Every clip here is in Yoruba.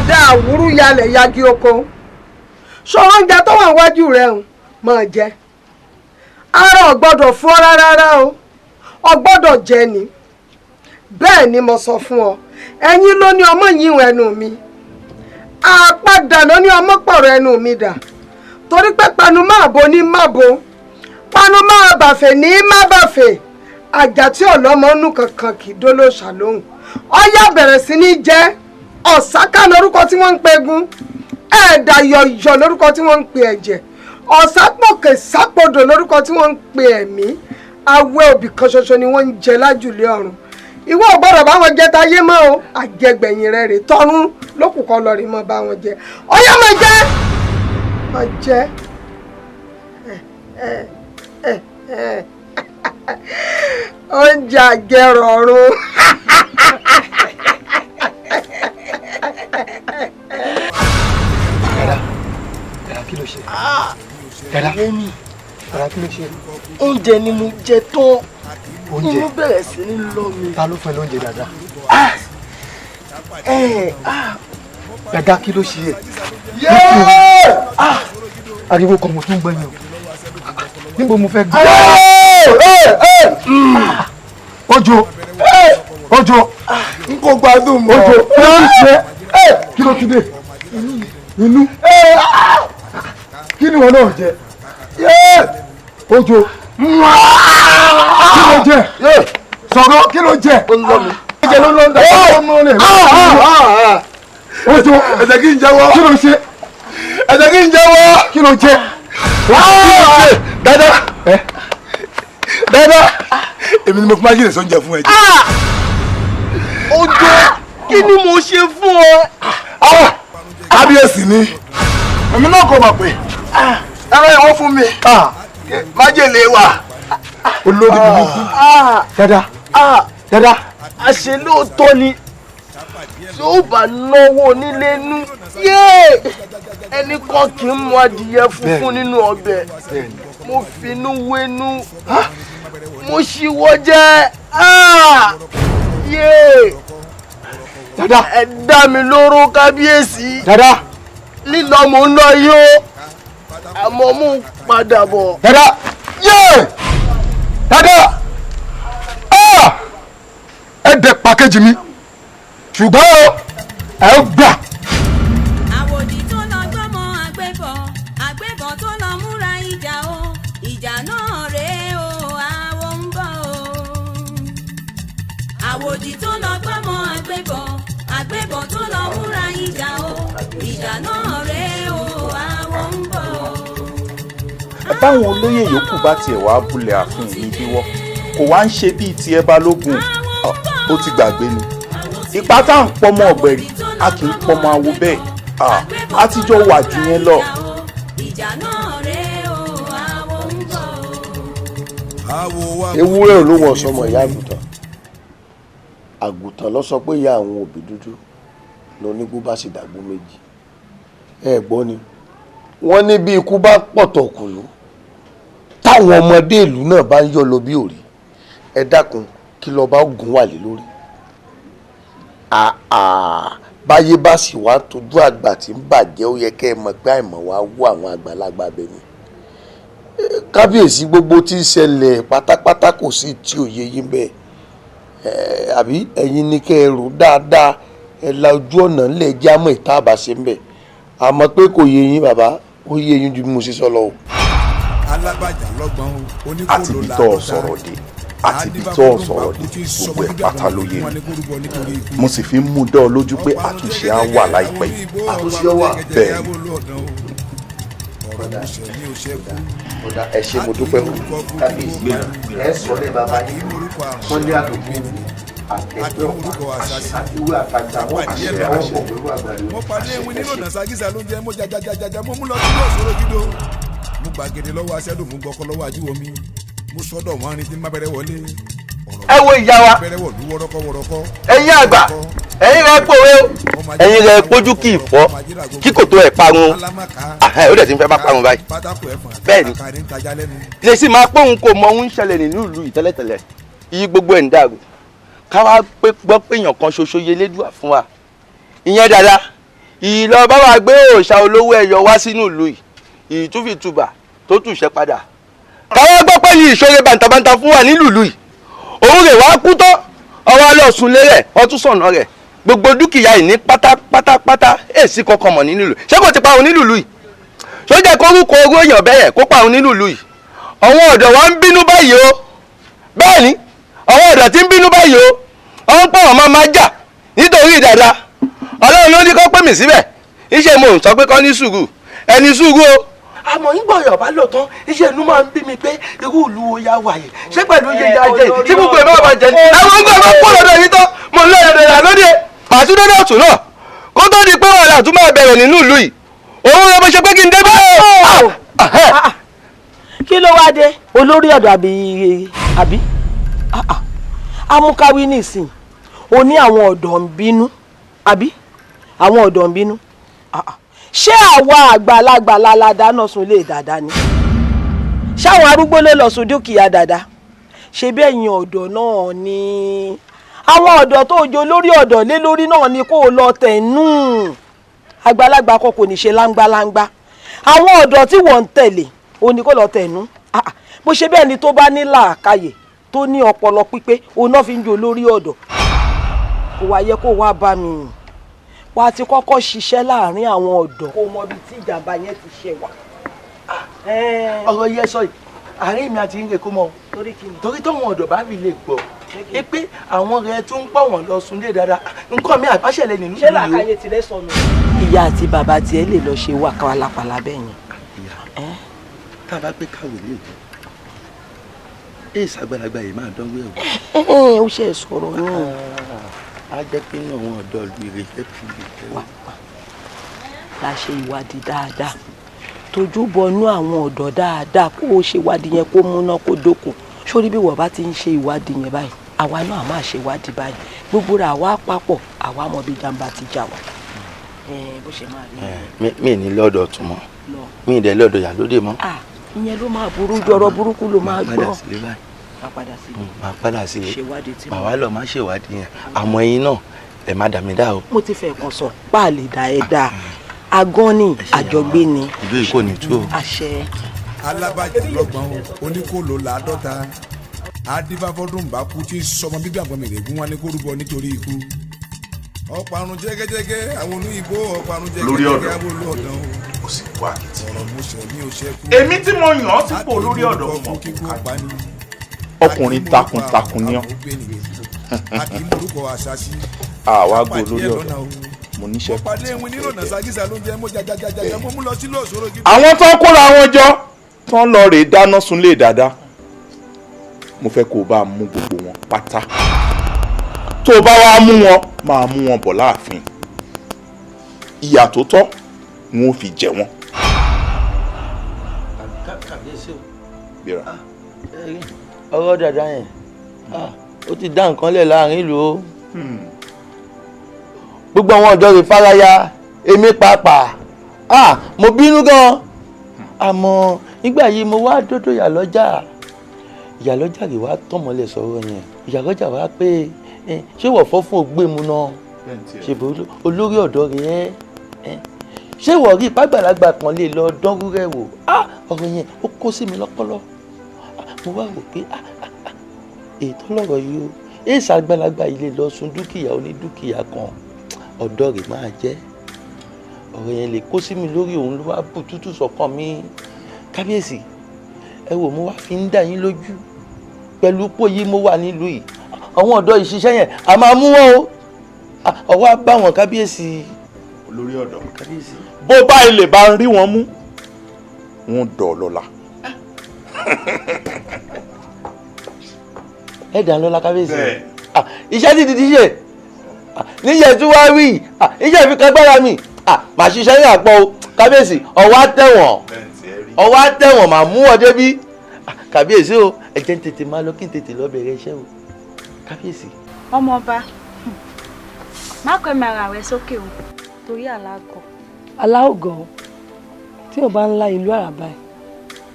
Dàda àwúrú yalẹ̀ yagi oko. Ṣọ oúnjẹ tó wà wájú rẹ̀ ń máa jẹ. Ara ò gbọ́dọ̀ fún ọ rárá o, ò gbọ́dọ̀ jẹ ni. Bẹ́ẹ̀ ni mo sọ fún ọ, ẹ̀yin ló ní ọmọ yìí ẹnu mi, àpadà ló ní ọmọ pọ̀rọ̀ ẹnu mi dà. Torí pé panu máa bo ní má bo, panu máa bàfẹ̀ ní má bàfẹ̀, àjà tí ọlọ́mọ nù kankan kì í dólóòṣà lóhùn. Ọyá bẹ̀rẹ̀ sí ní jẹ́. Ọ̀sáká lórúkọ tí wọ́n ń pegun, ẹ̀ẹ́dà yọ̀yọ̀ lórúkọ tí wọ́n ń pe ẹ̀jẹ̀, ọ̀sápòkè sápòdò lórúkọ tí wọ́n ń pe ẹ̀mí. Awẹ́ òbí kan ṣoṣo ni wọ́n ń jẹ lájùlé ọ̀run. Ìwọ ò gbọ́dọ̀ bá wọn jẹ táyé mọ́ o, àjẹgbẹ̀yìn rẹ rè tọrún lókùnkọ́ lọ rí mọ́ bá wọn jẹ. Ọyá máa jẹ, máa jẹ. Oúnjẹ àjẹrọ̀run. Dada, kí ló ṣe? Dada, dada, kí ló ṣe? Oúnjẹ ni mo jẹ tán. Oúnjẹ? Inú bẹ̀rẹ̀ sí ní lọ mi. Ta ló fún ẹ lóúnjẹ, Dada? Dada, kí ló ṣe? Ariwo kan mo tún gbẹ̀yìn o. Níbo mo fẹ́ gbé? Ojo, Ojo, n kò gbádùn mọ́. Ojo, kí ló ń ṣe? Kí ló tún dé? Inú. Kí ni wọn náà jẹ? Ojo, kí ló jẹ? Sọ̀rọ̀, kí ló jẹ? Oúnjẹ ló ń dà. Ojo, ẹ̀jẹ̀ kí n jẹ́wọ́. Kí ló ṣe? Ẹ̀jẹ̀ kí n jẹ́wọ́. Kí ló jẹ? Dada, dada, èmi ni mo fi májèlé sóúnjẹ fún ẹ jẹ. Ojo, kí ni mo ṣe fún ọ? Kábíyèsí ni, èmi náà kò mọ̀ pé ẹran ìwọ fún mi májèlé wà. Olórí burúkú. Dada, dada. Àṣé lóòótọ́ ni tí ó bá náwó onílé nú, ẹnì kan kì í mú adìyẹ funfun nínú ọbẹ̀. Mo finú wénú, mo ṣíwọ́ jẹ́. Dada, ẹ dá mi lóró kábíyèsí. Dada, lílọ mò ń lọ yó, àmọ́ mò ń padà bọ̀. Dada, dada, ẹ dẹ pàkéjì mi, ṣùgbọ́n ẹ gbà. Àwòdì tó lọ gbọ́mọ àgbébọ̀, àgbébọ̀ tó lọ múra ìjà o, ìjà náà rèé o, àwọ̀ ń bọ̀ o. Àwòdì tó lọ gbọ́mọ àgbébọ̀, àgbébọ̀ tó lọ múra ìjà o, ìjà náà rèé o, àwọ̀ ń bọ̀ o. Báwọn olóyè yòókù bá tiẹ̀ wá bulẹ̀ ààfin mi bíwọ́, kò wá ń ṣe bíi tiẹ̀ Balógun, ó ti gbàgbé ni. Ipa tá à ń pọmọ ọ̀gbẹ̀rì, a kì í pọmọ awo bẹ́ẹ̀, a ti jọ wà jù yẹn lọ. Ewúrẹ́ ló wọ̀ sọmọ ìyá àgùntàn. Àgùntàn ló sọ pé ìyá àwọn òbí dúdú lónígbó bá sì dàgbó méjì. Ẹ gbọ́ ni wọ́n ní bí ikú bá pọ̀tọ̀ kùlú táwọn ọmọdé ìlú náà bá ń yọ̀ lọ bí òrì. Ẹ dákun, kí lọ́ọ́ bá gùn wà lé lórí. Báyé bá sì wá tójú àgbà tí ń bàjẹ́, ó yẹ kẹ́ ẹ mọ̀ pé àìmọ̀ wá wú àwọn àgbàlagbà bẹ ni. Kábíyèsí, gbogbo tí ń ṣẹlẹ̀ pátápátá kò sí tí ò yé yín bẹ́ẹ̀. Àbí ẹ̀yin ni kẹ́ ẹ rò dáadáa, ẹ la ojú ọ̀nà ńlẹ̀ jámọ̀ ìta àbá ṣe ń bẹ̀. Àmọ́ pé kò yé yín bàbá, ó yé yín ju bí mo ṣe sọ lọ o. Àti ibi tó o sọ̀rọ̀ dé, àti ibi tó o sọ̀rọ̀ dé, gbogbo ẹ̀ pátá ló yé mi. Mo sì fi ń mú dán ọ lójú pé àtúnṣe á wà láìpẹ́ yìí. Àtúnṣe wà. Bẹ́ẹ̀ ni. Ọ̀dà, ẹ ṣé, mo dúpẹ́ o. Kábíyèsí, ẹ sọ ní bàbá yín, wọ́n ní àdókò àtẹ̀gbẹ́ ọ̀pá àti ìwé àtàjà wọn àṣẹ àwọn pọ̀ pẹ̀lú àgbàdo. Mo pàdé ewì nínú ọ̀nà ságísà ló ń jẹ́ mo jajajaja, mo mú lọ sí òṣòro gídó. Mo gbàgede lọ́wọ́ aṣẹ́dùn, mo gbọ́kọ́ lọ́wọ́ ajíwo mi, mo sọ́dọ̀ wọn rin tí má bẹ̀rẹ̀ wọlé. Ẹ wo ìyá wa, ẹ̀yin àgbà, ẹ̀yin rẹ pòwe o, ẹ̀yin rẹ pójú kì í fọ́, kí kò tó ẹ̀ parun o, ó dẹ̀ ti ń fẹ́ bá parun báyìí. Bẹ́ẹ̀ ni lè sì máa pé òun kò mọ ohun ń ṣẹlẹ̀ nínú ìlú yìí tẹ́lẹ̀tẹ́lẹ̀, iye gbogbo ẹ̀ ń dàrú. Ká wá gbọ́ pé èèyàn kan ṣoṣo yẹ lédùá fún wa, ìyẹn dáadáa. Ìlọ bá wa gbé òòṣà olówó ẹyọ wá sínú ìlú yìí, ìtúfìtúbà tó túṣẹ padà. Káwá gbọ́ pé yìí ìṣòro bàǹtàbàǹtà fún wa nílùú ìlú yìí. Òun rè wá kú tán, ọwọ́ alọ́sùn lé rẹ̀, ọtún sọ̀nà rẹ̀. Gbogbo dúkìá yìí ní pátápátápátá èsì kankan mọ̀ nínú ìlú. Ṣé kò ti pa òun nílùú ìlú yìí? Sójà kórúkọ orú èèyàn bẹ́ẹ̀ kó pa òun nílùú ìlú yìí. Àwọn ọ̀dọ́ wa ń bínú báyìí o. Bẹ́ẹ̀ ni, àwọn ọ̀dọ́ tí ń bínú báyìí o. Wọ́n ń pọ̀ wọ́n máa jà nítorí dada. Ọlọ́run ló ní kó pè mí síbẹ̀. Iṣẹ́ mo ń sọ pé kọ́ ní sùúrù. Ẹni sùúrù o. Àmọ́ ń gbọ̀yọ̀ bá lò tán, iṣẹ́ inú máa ń bí mi pé irú ìlú wo ya wà yìí. Ṣé pẹ̀lú iye ya jẹ yìí? Ṣé gbogbo ẹ̀ máa bá jẹ ní? Àwọn ń gbọ́ bá kó lọ́dọ̀ yìí tán, mo ń lọ ọ̀dọ̀ ìyá lóde. Pàṣídọ́dọ̀ ọ̀tún náà, kó tó di pé wàhálà tún máa bẹ̀rẹ̀ nínú ìlú yìí. Òun ló ṣe pé kí n dé báyìí. Kí ló wá dé? Olórí ọ̀dọ̀ àbí amúkáwí nìsín o ní àwọn ọ̀dọ́ ń bínú àbí àwọn ọ̀dọ́ ń bínú. Ṣé àwa àgbàlagbà la dáná sun ilé dàda ni? Ṣáwọn arúgbó ló lọ sun dúkìá dàda? Ṣe bí ẹ̀yin ọ̀dọ́ náà ni, àwọn ọ̀dọ́ tó jọ lórí ọ̀dọ́ lé lórí náà ni kó o lọ tẹ̀nú. Àgbàlagbà kan kò ní ṣe láńgbáláńgbá. Àwọn ọ̀dọ́ tí wọ́n ń tẹ̀lé o ní kó lọ tẹ̀nú. Bó ṣe bẹ́ẹ̀ ni tó bá ní làákàyè tó ní ọpọlọ pípé òun náà fi ń jọ lórí ọ̀dọ́. Kò wá yẹ kó wá bá mi, wà á ti kọ́kọ́ ṣiṣẹ́ láàrin àwọn ọ̀dọ́ kó mọ ibi tí ìjàmbá yẹn ti ṣe wà. Ọ̀rọ̀ yẹ sọ yìí, àárín mi àti ìrè kó mọ o. Torí tóun ọ̀dọ́ bá fi lè gbọ́ pé àwọn rẹ̀ tún ń pọ̀ wọ́n lọ sunlé dáadáa, nǹkan mi àbáṣẹ̀lẹ̀ nínú ìlú yìí. Ṣé làákàyè tirẹ̀ sọnù? Ìyá àti bàbá tiẹ̀ lè lọ ṣe wà pálapàla bẹ́ẹ̀ yẹn. Tá a bá pé káwé lè jẹ èyí àgbàlagbà yìí máa dánwó ẹ̀wọ̀. Ó ṣe sọ̀rọ̀ náà. A jẹ́ pé inú àwọn ọ̀dọ́ ìlú ìrètí ti lè jẹ́. Wà la ṣe ìwádìí dáadáa, tójú bọnú àwọn ọ̀dọ́ dáadáa, kó o ṣe ìwádìí yẹn kó múná kó dókun. Sórí bí wọ́n bá ti ń ṣe ìwádìí yẹn báyìí, àwa náà máa ṣe ìwádìí báyìí, gbogbo rẹ̀ àwa papọ̀, àwa mọ̀ bí jàǹbá ti jà wá. Bó ṣe máa rí. Mi ní lọ́dọ̀ tún mọ́, mi ì dẹ̀ lọ́dọ̀ yà lóde mọ́. Ìyẹn ló máa burú ju ọ̀rọ̀ burúkú ló máa gbọ́. Máa padà sílé, màá wá lọ máa ṣèwádìí yẹn. Àmọ́ ẹ̀yin náà ẹ má dà mí dá o. Mo ti fẹ́ kàn sọ páàlì dá ẹ dá agán ni àjọgbé ni. Ìlú yìí kò ní tú o. Àṣẹ. Alábàjẹ́ lọ́gbọ̀n oníkòló làádọ́ta adífáfọ́dún bá kú tí sọmọ bíbí àgbọn mèrègún wa ní kó rúbọ nítorí ikú. Ọ̀parun jẹ́gẹ́jẹ́gẹ́ àwọn olóyìnbó ọ̀parun jẹ́gẹ́jẹ́gẹ́ àwọn olóòdàn o. Ó sì kó àkìtì. Ọ̀rọ̀ mo ṣẹ̀ ní oṣẹ́kù. Èmi tí mo yàn ọ́ sípò olórí ọ̀dọ́ mọ̀ ọkùnrin takuntakun ni ọ́. Àwa gbọ́ olórí ọ̀dọ́ mo níṣẹ́ kan tí mo fẹ́ jẹ́. Àwọn tó ń kóra wọn jọ tó ń lọ rèé dáná sunlé dáadáa, mo fẹ́ kó o bá mú gbogbo wọn pátá. Tó o bá wá mú wọn, máa mú wọn bọ̀ láàfin. Ìyà tó tọ́ wọn ò fi jẹ wọn. Ọ̀rọ̀ dàda yẹn ó ti dá nǹkan lẹ̀ láàrin ìlú o. Gbogbo àwọn ọ̀dọ́ rẹ̀ fáraya, èmi pàápàá mo bínú gan. Àmọ́ nígbà yìí mo wá dódò ìyàlọ́jà, ìyàlọ́jà rẹ̀ wá tọ̀mọ́lẹ̀ sọ̀rọ̀ yẹn. Ìyàlọ́jà wá pé ṣé wọ́n fọ́ fún ògbému náà, ṣèbí olórí ọ̀dọ́ rẹ̀ ẹ́, ṣé wọ́n rí ìpàgbàlagbà kan lè lọ dánrú rẹ̀ wò? Ọ̀rọ̀ yẹn ó kó sí mi lọ́pọlọ. Mo wá rò pé ètò ọlọ́rọ̀ yìí o, èsì àgbàlagbà yìí lè lọ sun dúkìá onídúkìá kan, ọ̀dọ́ rẹ̀ máa jẹ́. Ọ̀rọ̀ yẹn lè kó sí mi lórí, òun ló wá bù tútù sọ̀kan mi. Kábíyèsí, ẹ wò, mo wá fi ń dà yín lójú pẹ̀lú pò yìí mo wà nílùú yìí, àwọn ọ̀dọ́ ìṣiṣẹ́ yẹn a máa mú wọn o. Ọwọ́ á bá wọn kábíyèsí. Olórí ọ̀dọ́, bó bá ilé bá ń rí wọn mú, wọn dọ̀ lọ́la. Ẹ dà lọ́la kábíyèsí. Iṣẹ́ ti di ṣe níyẹn tí wàá rí iṣẹ́ fi kágbára mi, màá ṣiṣẹ́ ní àpọ̀ o kábíyèsí. Ọwọ́ á tẹ̀wọ̀n, ọwọ́ á tẹ̀wọ̀n, màá mú wọn débí kábíyèsí o. Ẹ jẹ́ n tètè máa lọ kí n tètè lọ bẹ̀rẹ̀ iṣẹ́ o kábíyèsí. Ọmọọba, má kọ́ ẹ̀mí ara rẹ sókè o torí àlágọ̀. Aláògọ̀ tí o bá ń la ìlú àràbà ẹ̀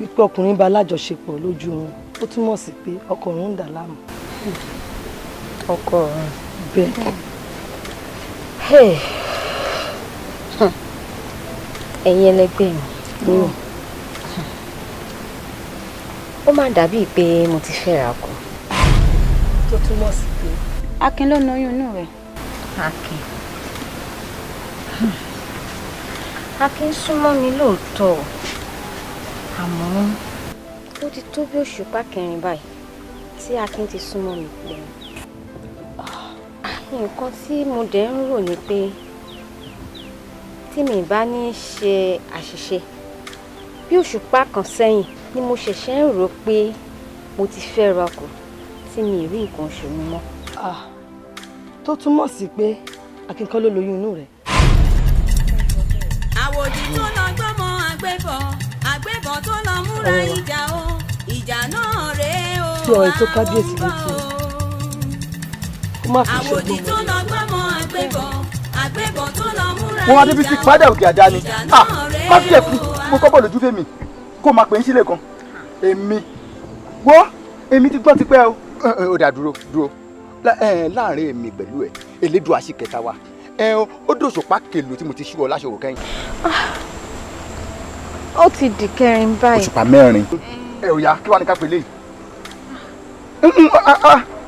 wípé ọkùnrin bá lájọṣepọ̀ lójú oorun, ó túmọ̀ sí pé ọkọ òun ń dà láàmú. Ọkọ òun. Bẹ́ẹ̀. Ẹ̀yin ẹlẹgbẹ́ mi, ó máa dàbíi pé mo ti fẹ́ra kù. Tó túmọ̀ sí pé Akin ló lóyún inú rẹ̀. Akin, Akin súnmọ́ mi lóòótọ́, àmọ́ ó ti tó bí òṣùpá kẹrin báyìí tí Akin ti súnmọ́ mi pẹ̀lú. Nǹkan tí mo dẹ̀ ń rò ni pé tí mi bá ní ṣe àṣìṣe, bí òṣùpá kan sẹ́yìn ni mo ṣẹ̀ṣẹ̀ ń rò pé mo ti fẹ́ rọkù tí mi ì rí nǹkan oṣù mi mọ́. Tó túmọ̀ sí pé Akin kọ́ ló lóyún inú rẹ̀. Àwòdì tó lọ gbọ́mọ àgbébọ̀, àgbébọ̀ tó lọ múra ìjà o, ìjà náà rèé o. Tí ọ̀rẹ́ tó kábíyèsí létí kó má fi Àwòdì ṣọgbọ́n. tó lọ gbọ́mọ àgbébọ̀, àgbébọ̀ tó lọ múra Wọn Adébísí ìjà o, padà òkè àdá ni. ìjà Ah, náà rèé má fi ẹ̀kú o. mo kọ́ bọ̀ lójú fèmí kó máa pè ń sílẹ̀ kan. Èmi wo èmi ti gbọ́ tipẹ́ o. Ó dà, dúró dúró, láàrin èmi pẹ̀lú ẹ̀, elédùn àṣìkẹta wa ẹ ó dòṣùpá kèlò tí mo ti ṣíwọ́ láṣọ òkẹ́yìn. Ó ti di kẹrin báyìí. Òṣùpá mẹ́rin. Ẹ ò yá, kí wàá ní ká pè léyìí?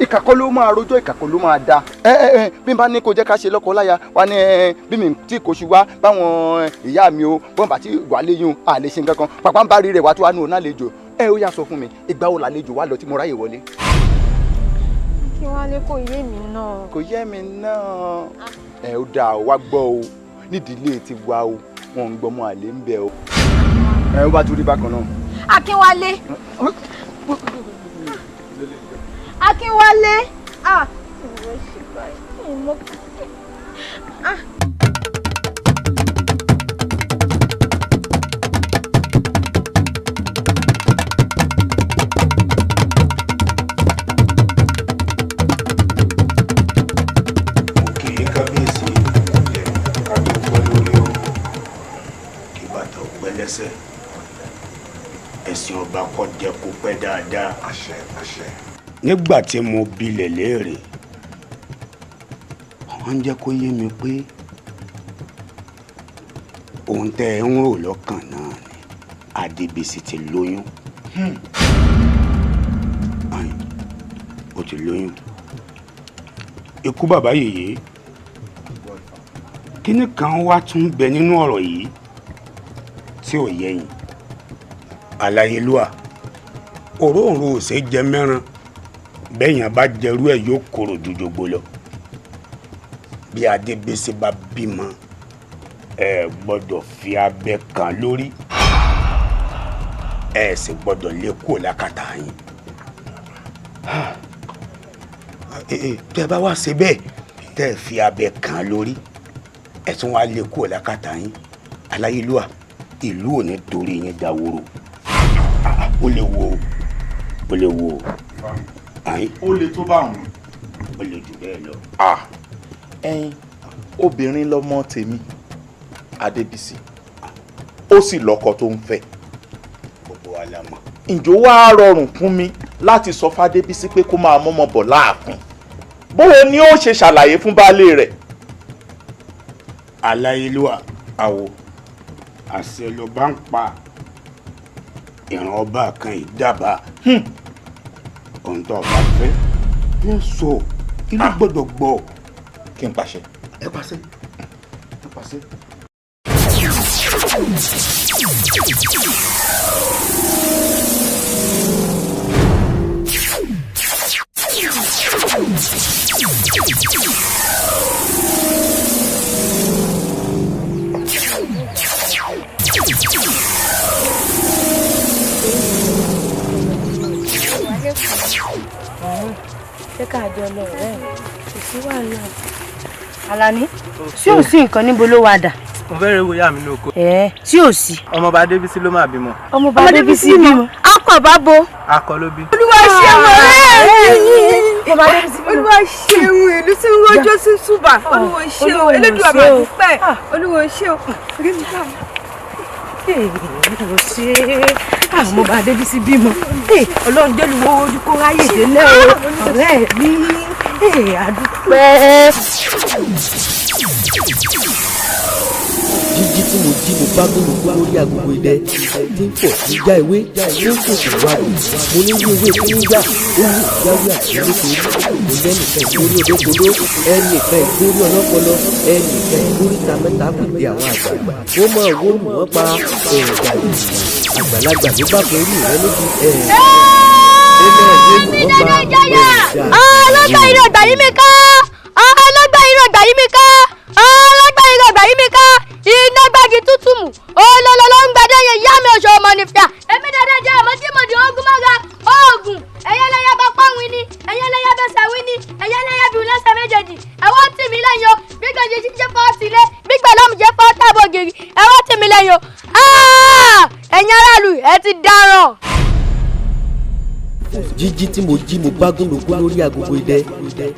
Ìkàkọ́ ló máa rojọ́, ìkàkọ́ ló máa da. Ẹ ẹ ẹ bí n bá ní kó jẹ́ ká ṣe lọ́kọ láya wa ní, ẹ bí mi tí kò ṣu wá báwọn ìyá mi o, bọ́n bá ti wà léyìn o, à lè ṣe nǹkan kan pàpà ń bá rí rẹ̀ wá tó wà nù ọ́ nálejò. Ẹ ó yá, sọ fún mi, ìgbà wo làlejò wá lọ tí mo ráyè wọlé? Kí wọ́n lè kó yé mi náà. Kò yé mi náà. Ẹ ó dáa o, wá gbọ́ o, nídìílé ti wá o, wọn ń gbọmọ àlè ń bẹ o. Ẹ ó bá tún rí bákan náà. Akínwálé. Akínwálé. Ah. Ìwọ ṣe báyìí. Ìmọ̀. Ah. Kì í kábíyèsí jẹ ká tó pẹ́ lórí o, kí bàtà ó pẹ́ lẹ́sẹ̀, ẹ̀sìn ọba kó jẹ́ kó pẹ́ dáadáa. Àṣẹ, àṣẹ. Nígbà tí mo bilẹ̀ léèrè, wọ́n ń jẹ́ kó yé mi pé ohun tẹ́ ẹ ń rò lọ́kàn náà ni Adébísí ti lóyún. Ayin, ó ti lóyún. Ikú bàbá yèyé, kíní kan wá tún bẹ nínú ọ̀rọ̀ yìí tí ò yẹ yín, aláyélúwà. Òróǹro ò ṣe jẹ mẹ́ran, bẹ́yàn bá jẹrú ẹ̀ yóò korò ju jogbo lọ. Bí Adébísí bá bímọ, ẹ gbọ́dọ̀ fi abẹ kàn lórí, ẹ sì gbọ́dọ̀ lé kúrò lákàtà yín. Tẹ́ ẹ bá wá ṣe bẹ́ẹ̀, tẹ́ ẹ fi abẹ kàn lórí, ẹ tún wá lé kúrò lákàtà yín, aláyélúwà, ìlú ò ní torí yín daworo. Ó lè wo, ó lè wo ayin. Ó le tó bá òun. Ó lè jù bẹ́ẹ̀ lọ. Ẹyin obìnrin lọmọ tèmi Adébísí, ó sì lọ́kọ tó ń fẹ́. Gbogbo wa la mọ̀. Ǹjọ́ wá rọrùn fún mi láti sọ f'Adébísí pé kó máa mọ́mọ́ bọ̀ láàfin? Bówo ni ó ṣe ṣàlàyé fún baálé rẹ̀? Aláyélúwà, àwò àṣẹ ló bá ń pa, ìran ọba kan yìí dábàá ohun tó ọba fẹ́ ní sọ, ìlú gbọ́dọ̀ gbọ́. Kí n pàṣẹ. Ẹ pàṣẹ, ẹ pàṣẹ. Ṣé ká jọ lọ ọ̀rẹ́ mi? Kò sí wàhálà. Àlàní, tí ò sí nǹkan, níbo ló wà dà? Mo fẹ́ rẹ̀ wo ìyá mi ní oko. Ẹ tí ò sí. Ọmọọba Adébísí ló máa bímọ. Ọmọọba Adébísí bímọ. Akọ bá bo. Akọ ló bí. Olúwa ṣeun, ọ̀rẹ́ mi. Olúwa ṣeun, ìlú tí ń rọjò sí túbà. Olúwa ṣeun, Elédùà máa dúpẹ́. Olúwa ṣeun. Rí mi bá mi. Olúwa ṣe àwọn ọmọọba Adébísí bímọ. Ọlọ́run jẹ́lu wo ojú kó ráyè délẹ̀ o. Ọ̀rẹ́ mi, àdúpẹ́. bá gbólógbó lórí agogo idẹ tí ń fọ̀ tí já ewé tí ń fòkè wá bò. Mo ní wí ewé kí ní yá, ó wù jáwé àti olóko. Mo lẹ́nìkan ìgbórí odókodó, ẹnìkan ìgbórí ọlọ́pọlọ, ẹnìkan ìgbórí ta mẹ́ta pèdè àwọn àgbààgbà. Ó máa wó lù wọ́n pa ẹ̀ẹ̀dà àgbàlagbà ló bá pẹ̀lú rẹ níbi ẹ̀ẹ̀dà. Èmi dandan jẹyà ọlọ́gbà irú ọgbà yìí mi ká, ọlọ́gbà irú ọgbà yìí mi ká, ọlọ́gbà irú ọgbà yìí mi ká. Iná gbági tútù mù olólóló ń gbadé yẹn yá mi oṣù ọmọ nìfìyà. Èmi dandan jẹ àmọ́ tí mo di ogun mọ́ra oògùn ẹ̀yẹ́lẹ́yà bá pọ́n ní ẹ̀yẹ́lẹ́yà bẹ́sẹ̀ wí ní ẹ̀yẹ́lẹ́yà bí lẹ́sẹ̀ méjèèjì. Ẹ̀wọ́n tì mí lẹ́yìn o, bí gbèjì jíjẹ́ fọ́ sílé, bí gbẹ̀lọ́mù jẹ́ fọ́ tábọ̀ gírí, ẹ̀wọ́n tì mí lẹ́yìn o. Ẹ̀yin aráàlú ẹ ti dáràn. Jíjí tí mo jí mo bá gúnlógún lórí agogo idẹ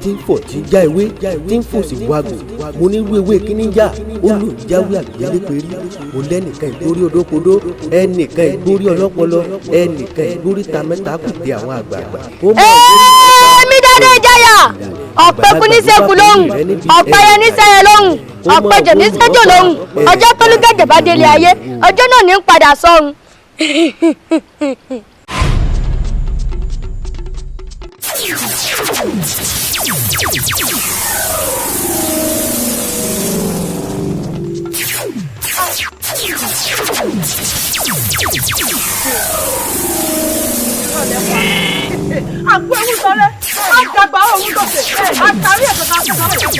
tí ń fọ̀ tí ń já ewé tí ń fò sí wagò. Mo ní irú ewé kíní yá, ó lù ń jáwé àgbélé perí. Mo lẹ́nìkan ìgbórí odókodó, ẹnìkan ìgbórí ọlọ́pọlọ, ẹnìkan ìgbórí ta mẹ́ta kùtì àwọn àgbààgbà. Èmi dandan ìjayà ọ̀pẹ̀kù ní sẹ́kù lóhùn, ọ̀pẹ̀yẹ ní sẹ́yẹ lóhùn, ọ̀pẹ̀jọ̀ ní sẹ́jọ̀ lóhùn. Ọjọ́ tó ní gẹ̀gẹ̀ bá délé ayé, ọjọ́ náà ní ń padà sọ́run. Àgbo ewu sọlẹ, àdàgbà òun lòkè, àtàrí ẹ̀sọ̀ kan fún ọmọ ìjọba.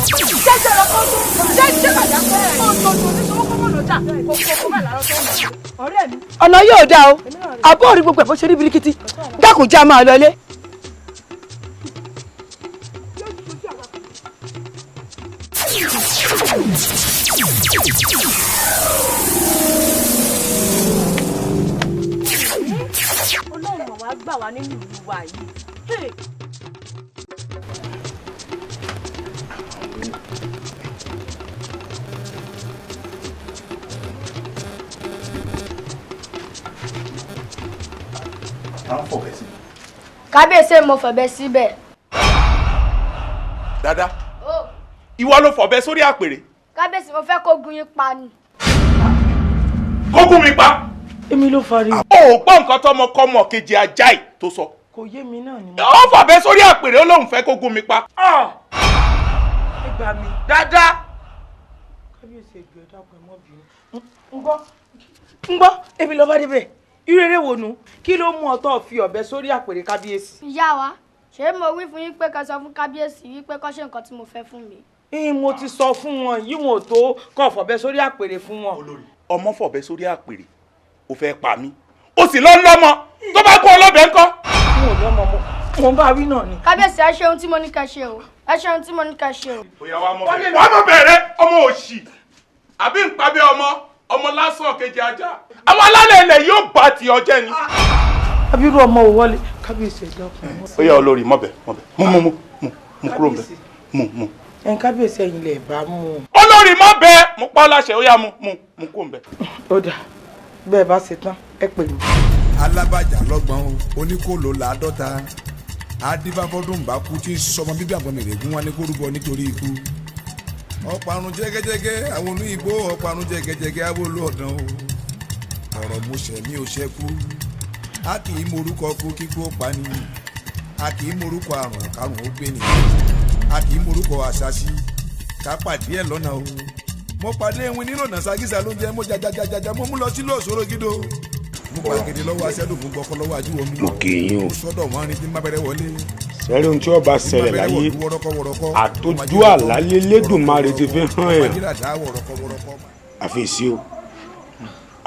Jẹ́jẹ́ lọ kọ́ tó, jẹ́jẹ́ bàjá pé òṣòṣò ní sọ́wọ́ kọ́mọ̀ lọ́jà, kò kò bá làárọ̀ tó ń bọ̀. Ọ̀rẹ́ mi. Ọ̀nà yóò dáa o, àbọ̀ orí gbogbo ẹ̀ bó ṣe rí birikiti, dákun já máa lọ ilé. Ọlọ́run wá gbà wá nínú ìlú wa yìí. Kábíyèsí, mo fọ̀bẹ síbẹ̀. Dada, ìwọ ló fọ̀bẹ sórí àpèrè. Kábíyèsí, mo fẹ́ kó gún yín pa ni. Kó gún mi pa. Èmi ló fariwo. O ò gbọ́ nǹkan tọmọkọmọ kejì ajá yìí tó sọ. Kò yé mi náà ni. Ó fọ̀bẹ sórí àpèrè, ó lóun fẹ́ kó gún mi pa. Ẹ gbà mí dáadáa. Kábíyèsí, ẹjọ́ ẹ dákun ẹ má bínú. Ń gbọ́, èmi lọ bá débẹ̀. Irú eré wo nu? Kí ló mú ọtọ́ fi ọ̀bẹ sórí àpèrè kábíyèsí? Ìyá wa, ṣé mo wí fún yín pé ká sọ fún kábíyèsí wípé kó ṣe nǹkan tí mo fẹ́ fún mi? Mo ti sọ fún wọn, yìí wọn ò tó kó fọ̀bẹ sórí àpèrè fún wọn. Olórí, ọmọ fọ̀bẹ sórí àpèrè, ó fẹ́ pa mí, ó sì lọ lọ́mọ tó bá kó ọlọ́bẹ̀ ńkọ́. N ò lọ́mọ, mo ń bá wí náà ni. Kábíyèsí, ẹ ṣe ohun tí mo ní ká ṣe o, ẹ ṣe ohun tí mo ní ká ṣe o. Bóyá wàá mọ̀ bẹ̀rẹ̀ ọmọ òṣì àbí npabẹ́ ọmọ ọmọ lásán kejì ajá, àwọn alálẹ̀ ilẹ̀ yóò bá ti ọjẹ́ ni. Abirú ọmọ ò wọlé, kábíyèsí ẹ dákun. Ó yá olórí, mọ̀bẹ̀ mọ̀bẹ̀, mú mú mú mú kúrò mẹ́, mú mú. Ẹn kábíyèsí, ẹ̀yin lè bá mú. Olórí mọ̀bẹ̀, mo pa ọ́ láṣẹ, ó yá mú mú mú kúrò mẹ́. Ó dà bẹ́ẹ̀ bá ṣe tán, ẹ pè mí. Alábàjá lọ́gbọ̀n o, oníkòló làádọ́ta, adífáfọ́dún bá kú tí ń sọmọ bíbí àgbọn mèrègún wọn ní kó rúbọ nítorí ikú. Ọ̀parun jẹ́gẹ́jẹ́gẹ́ àwọn olú igbó, ọ̀parun jẹ́gẹ́jẹ́gẹ́ àwọn olú ọ̀dàn o. Ọ̀rọ̀ mo ṣẹ̀ mí ò ṣẹ́kú. A kì í morúkọ kú kíkú ó pa ni. A kì í morúkọ àrùn kárùn ó gbé ni. A kì í morúkọ àṣàṣì ká pàdé ẹ̀ lọ́nà o. Mo pàdé ewin nírònà ságísà ló ń jẹ, mo jajajajaja, mo mú lọ sílé òṣòro gídó. Mo pàgede lọ́wọ́ aṣẹ́dùn, mo gbọ́kọ́ lọ́wọ́ ajíwọ̀ mi. Mo kì í yín o. Sọ́dọ̀ wọn rin tí má bẹ̀rẹ̀ wọlé. Sẹ́rí ohun tí ó bá ṣẹlẹ̀ láyé, àtọ́jú àlálẹ́ lẹ́dùnmarè ti fi hàn ẹ̀. Àfẹ̀sí o,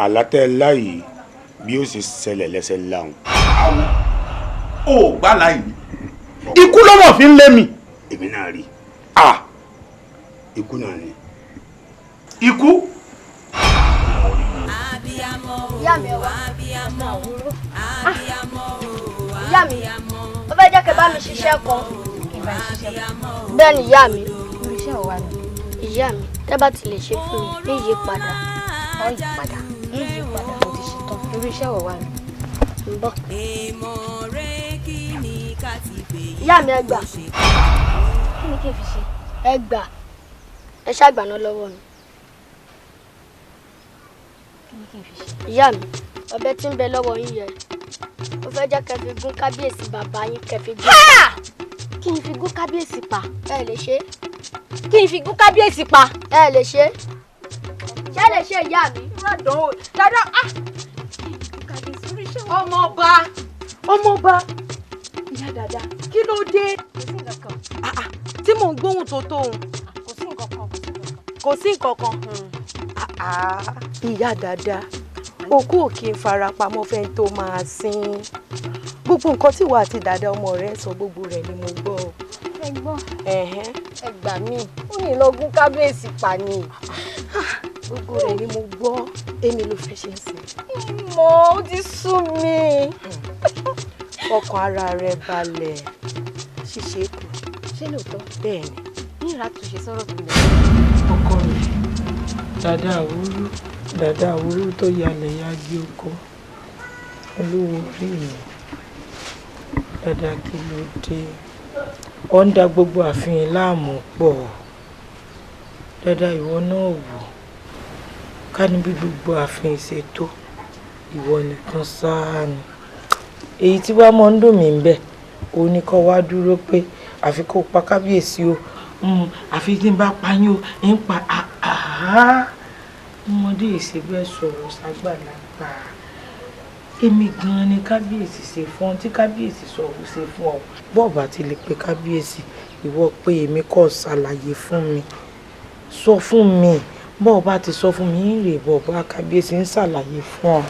àlátẹ́ láyìí bí ó ṣe ṣẹlẹ̀ lẹ́sẹ̀ láhùn. Àwọn ò gbà láyìí ikú ló mọ̀ fi ń lé mi. Èmi náà rí ikú náà ni. Ikú. Ìyá mi, wá. Ìyá mi, ó fẹ́ jẹ́ kí ẹ bá mi ṣiṣẹ́ kan. Bẹ́ẹ̀ ni ìyá mi. Ìyá mi, tẹ́ bá ti lè ṣe fún mi, ní ìyípadà. Ó yí padà. Ní ìyípadà, mo ti ṣetán. Irú iṣẹ́ wo wà ní? Ń bọ̀. Ìyá mi, ẹ gbà. Kí ni kí n fi ṣe? Ẹ gbà. Ẹ ṣàgbàná lọ́wọ́ mi. Ìyá mi, ọ̀bẹ tí ń bẹ lọ́wọ́ yín yẹn, mo fẹ́ jẹ́ kẹ́ fi gún kábíyèsí bàbá yín kẹ́ fi gún. Kí n fi gún kábíyèsí pa. Ẹ lè ṣe. Kí n fi gún kábíyèsí pa. Ẹ lè ṣe. Ṣé lè ṣe ìyá mi? Dada ọmọọba ọmọọba ìyá dada kí ló dé? Tí mò ń gbóhùn tó tóun. Kò sí nǹkan kan. Kò sí nǹkan kan. Ìyá dada òkú ò kí n farapamọ́ fẹ́ tó máa sin. Gbogbo nǹkan tí ìwà àti dada ọmọ rẹ sọ gbogbo rẹ ni mo gbọ́. Ẹ gbọ́. Ẹ gbà mí, ó ní lọ gún kábíyèsí pa ni. Gbogbo rẹ ni mo gbọ́, èmi ló fẹ́ ṣe ń sìn. Mo ó ti sú mi. Ọkàn ara rẹ balẹ̀, ṣíṣe kù. Ṣé lóòótọ́? Bẹ́ẹ̀ ni. Ní ìràtúnṣe sọ̀rọ̀ tó lọ. Ọkọ mi, dada àwúrú, dada àwúrú tó yalẹ̀ yagi oko, olówó orí mi, dada kí ló dé? Ó ń da gbogbo àfihàn láàmú pọ̀. Dada ìwọ náà wò, ká ní bí gbogbo àfihàn ṣe tó, ìwọ nìkan sáà ni. Èyí tí wàá mọ̀ ń dùn mí ń bẹ̀, òun ni kó wá dúró pé àfi kó pa kábíyèsí o, àfi tí n bá pa yín o, ń pa ọmọdé ìṣe bẹ́ẹ̀ sọ̀rọ̀ ságbàlagbà. Èmi gan-an ni kábíyèsí ṣe fún ọ, tí kábíyèsí sọ̀rọ̀ ṣe fún ọ. Bọ́ọ̀bà ti lè pe kábíyèsí, ìwọ pé èmi kò ṣàlàyé fún mi, sọ fún mi. Bọ́ọ̀bà ti sọ fún mi, ń rè bọ́ọ̀bà kábíyèsí ń ṣàlàyé fún ọ.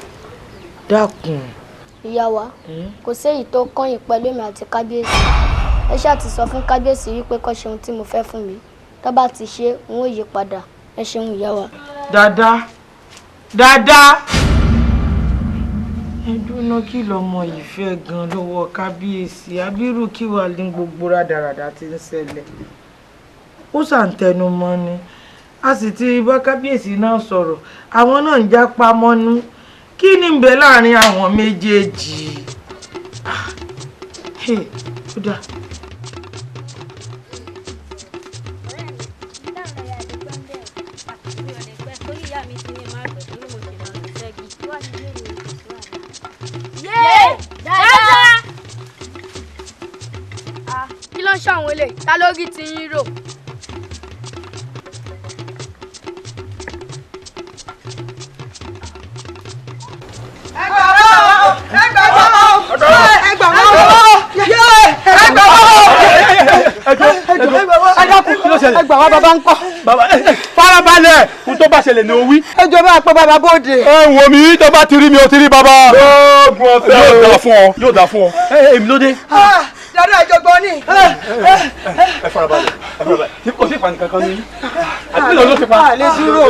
Dákun. Ìyá wa, kò séyìí tó kọ́yìn pẹ̀lú èmi àti kábíyèsí. Ẹ ṣáà ti sọ fún kábíyèsí wípé kó ṣe ohun tí mo fẹ́ fún mi. Tó bá ti ṣe, n ó yí padà. Ẹ ṣeun ìyá wa. Dada, dada. Ẹ dúná kí lọmọ yìí fẹ́ gan lọ́wọ́ kábíyèsí. Abirú kí wà ní gbogbo rádaràdà tí ń ṣẹlẹ̀. Ó ṣàǹtẹnumọ́ ni. A sì ti bá kábíyèsí náà sọ̀rọ̀. Àwọn náà ń jápá mọ́nú. Kí ni ń bẹ láàrin àwọn méjèèjì? Ó dáa. Kí ló ń ṣàwọn eléyìí? Ta ló rí ti yín rò? Ẹ gbà wá o! Ẹ gbà wá o! Ẹ gbà wá o! Ẹ gbà wá o! Ẹ gbà wá bàbá ń kọ́. Farabalẹ̀, n tó bá ṣẹlẹ̀ ni o wí. Ẹ jọ̀ọ́ bá pẹ́ bàbá bóde. Ẹ wò mí, tó bá ti rí mi, o ti rí bàbá. Lóògùn ọ̀fẹ́ o. Yóò dáa fún ọ, yóò dáa fún ọ. Èmi ló dé. Dada ìjọgbọ́n ni. Ẹ farabalẹ̀, ẹ farabalẹ̀. Kò sí ìpànìyàn kankan ní. Àti ló ti pa. A lè dúró.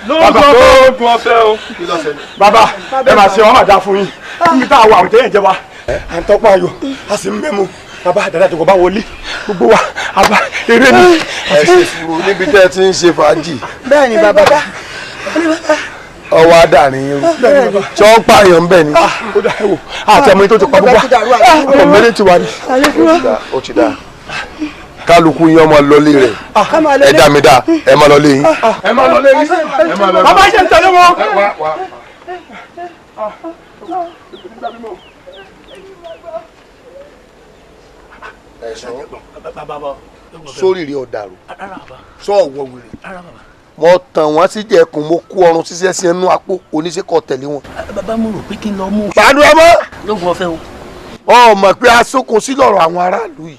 Lóògùn ọ̀fẹ́ o. Bàbá, ẹ máa ṣe wọn máa dáa fún yín. Níbi tá a wà àwùjọ yẹn jẹ wa. À ń tọ́pọ̀ ayò, a sì ń mẹ́mu. Bàbá dada tó kọ bá wọlé gbogbo wa àbá eré ni. Ẹ ṣe sùúrù níbi tẹ́ ẹ ti ń ṣe fàájì. Bẹ́ẹ̀ ni bàbá. Ọwọ́ adarin yín tí wọ́n pààyàn bẹ́ẹ̀ ni. Ó dà ẹ wò àti ọmọ yìí tó ti pa gbogbo wa ọmọ mẹ́rin ti wà ní. Ó ti dà kálukú yín ọmọ lọlé rẹ̀ ẹ dá mi dá ẹ má lọlé yín. Ẹ má lọlé yín. Bàbá ṣe ń tẹ̀lé wọn. Sórí rí ọ̀dàrú sọ ọ̀wọ́ wèrè mo tàn wọ́n sí jẹ̀kùn mo kó ọrùn ṣiṣẹ́ sí ẹnu àpò oníṣẹ́kọ̀ tẹ̀lé wọn. Bàbá mo rò pé kí n lọ mú. Pàdé ọmọ. Lóògùn ọ̀fẹ́ o. Ọ mọ̀ pé asókun sí lọ́rọ̀ àwọn aráàlú yìí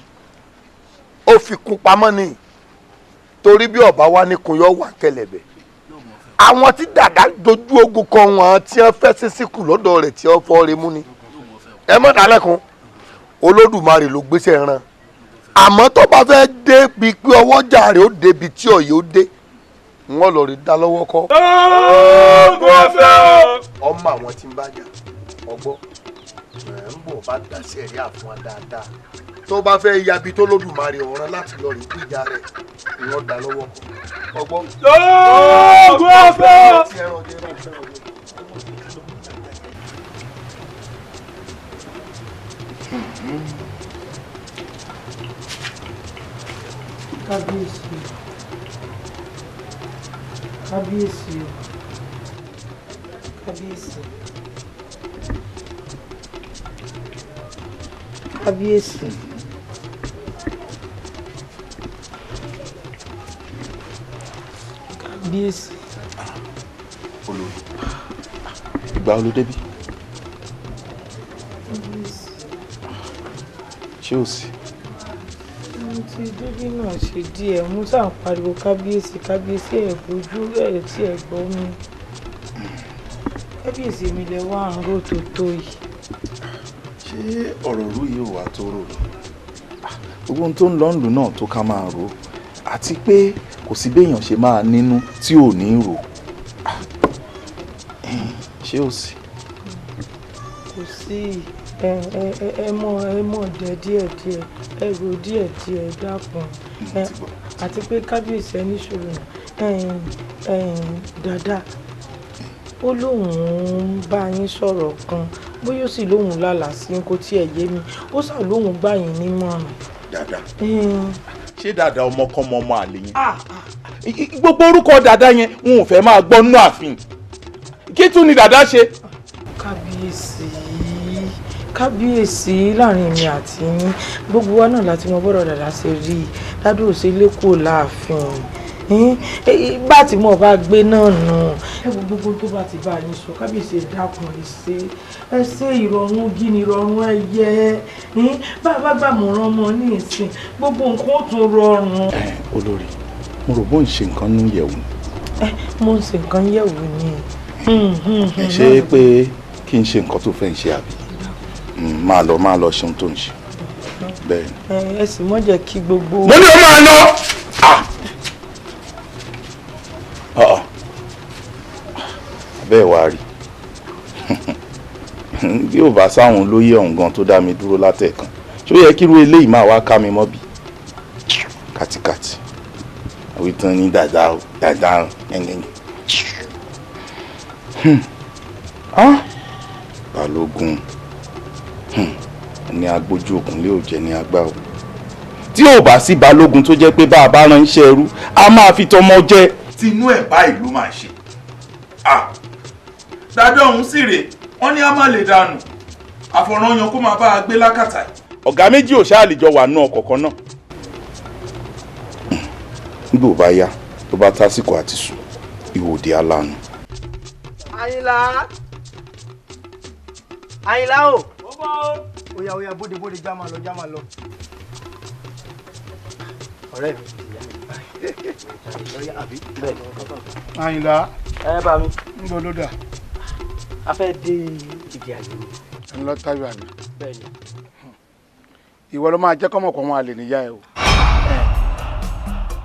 ó fi kún pamọ́ ni torí bí ọba wa ní kun yọ wà kẹlẹ̀bẹ̀. Àwọn tí dàda dojú ogun kan wọn tí wọ́n fẹ́ sísìkù lọ́dọ̀ rẹ̀ tí wọ́n fọ́ remú ni. Ẹ mọ̀ dálẹ́kun Olódùmarè ló gbéṣẹ́ ran àmọ́ tó bá fẹ́ débi pé ọwọ́jà rẹ̀ ó débi tí ọ̀yẹ́ ó dé wọ́n lọ rí dá lọ́wọ́ kọ́. Oògùn ọ̀fẹ́ o. Ọmọ àwọn tí ń bá jà ọgbọ́ ẹ̀ ń bọ̀ bá dá sí ẹ̀rí àfún wa dáadáa tó bá fẹ́ yabi tó Lódùmarè ọ̀ràn láti lọ rí gbìjà rẹ̀ wọ́n dá lọ́wọ́ kọ́ ọgbọ́. Oògùn ọ̀fẹ́ o. Kábíyèsí o, kábíyèsí o. Kábíyèsí. Kábíyèsí. Kábíyèsí. Olórí, ìgbà wo ló débí? Ṣé o sì? Mo ti débí náà ṣe díẹ̀, mo sáà ń pariwo kábíyèsí kábíyèsí ẹ̀ bójú ẹ̀ tí ẹ̀ gbọ́ mi. Kábíyèsí mi lẹ wá ń rò tó tó yìí. Ṣé ọ̀rọ̀ rú yìí ò wá tó rò ni? Gbogbo ohun tó ń lọ ń lù náà tó ká máa rò, àti pé kò sí béèyàn ṣe máa nínú tí ò ní rò. Ṣé o sì? Kò sí. Ẹ mọ̀ dẹ díẹ̀díẹ̀, ẹ rò díẹ̀díẹ̀, dákun. Àti pé kábíyèsí ẹ níṣòro dada ó lóun ń bá yín sọ̀rọ̀ kan, bóyá ó sì lóun lálàá sí kó tiẹ̀ yé mi, ó sà lóun gbà yín nímọ̀ràn. Dada ṣé dada ọmọkọ́mọ ọmọ àlè yẹn? Gbogbo orúkọ dada yẹn n ò fẹ́ máa gbọ́ nínú ààfin. Kí tún ni dada ṣe? Kábíyèsí, kábíyèsí, láàrin mi àti yín gbogbo wa náà láti mọ bọ́rọ̀ dàda ṣe rí i. Dádò ṣe lẹ́kọ̀ọ́ láàfin bá tí mo bá gbé náà nù. Ẹ wo gbogbo tó bá ti bá yín sọ, kábíyèsí ẹ dákun, ẹ ṣe ẹ ṣe ìrọ̀rùn gíní ìrọ̀rùn ẹyẹ bá bá gbàmọ̀ràn ọmọ ní ìsìn gbogbo nǹkan ó tún rọrùn. Olórí, mo rò bó ń ṣe nǹkan ní yẹ̀wò. Mo ń ṣe nǹkan yẹ̀wò ni. Ṣé pé kí n ṣe nǹkan tó fẹ́ ń ṣe àbí? Máa lọ ṣe ohun tó ń ṣe. Bẹ́ẹ̀ ni. Ẹ sì mọ́ jẹ́ kí gbogbo. Mo ní o máa lọ. Bẹ́ẹ̀ wá rí bí ò bá sáwọn olóyè ọ̀hún gan tó dá mi dúró látẹ̀kan, ṣó yẹ kí irú eléyìí máa wá ká mi mọ́ bí? Kàtìkàtì àwítán ní dàda dàda ẹ̀ngẹ̀ngẹ̀. Balógun ní agbójú òkun lé òjẹ ní agbá o. Tí ò bá sí balógun tó jẹ́ pé bá a bá ránṣẹ́ ẹrú a máa fi tọmọ jẹ. Tinú ẹ̀ báyìí ló máa ṣe. Dájọ́ ọ̀hún sì rèé, wọ́n ní a má lè dànù àfọ̀rọ̀yàn kó máa bá a gbé lákàtà. Ọ̀gá méjì ò ṣáà lè jọ wà nú ọkọ̀ kan náà. Nígbà ò bá yá tó bá tásìkò àti sùn, ìwòde aláàánú. Àyìnlá, Àyìnlá o. Ó bọ́ o. Oya oya bóde bóde já máa lọ já máa lọ. Ọ̀rẹ́ mi. Àyìnlá. Ẹ bá mi. Ń bọ̀ ló dà. A fẹ́ dé ìdí àyè mi. Ń lọ táyọ̀ àmì. Bẹ́ẹ̀ni. Ìwọ ló máa jẹ́ kọ́mọ̀kọ́ wọn àlè níyà ẹ o.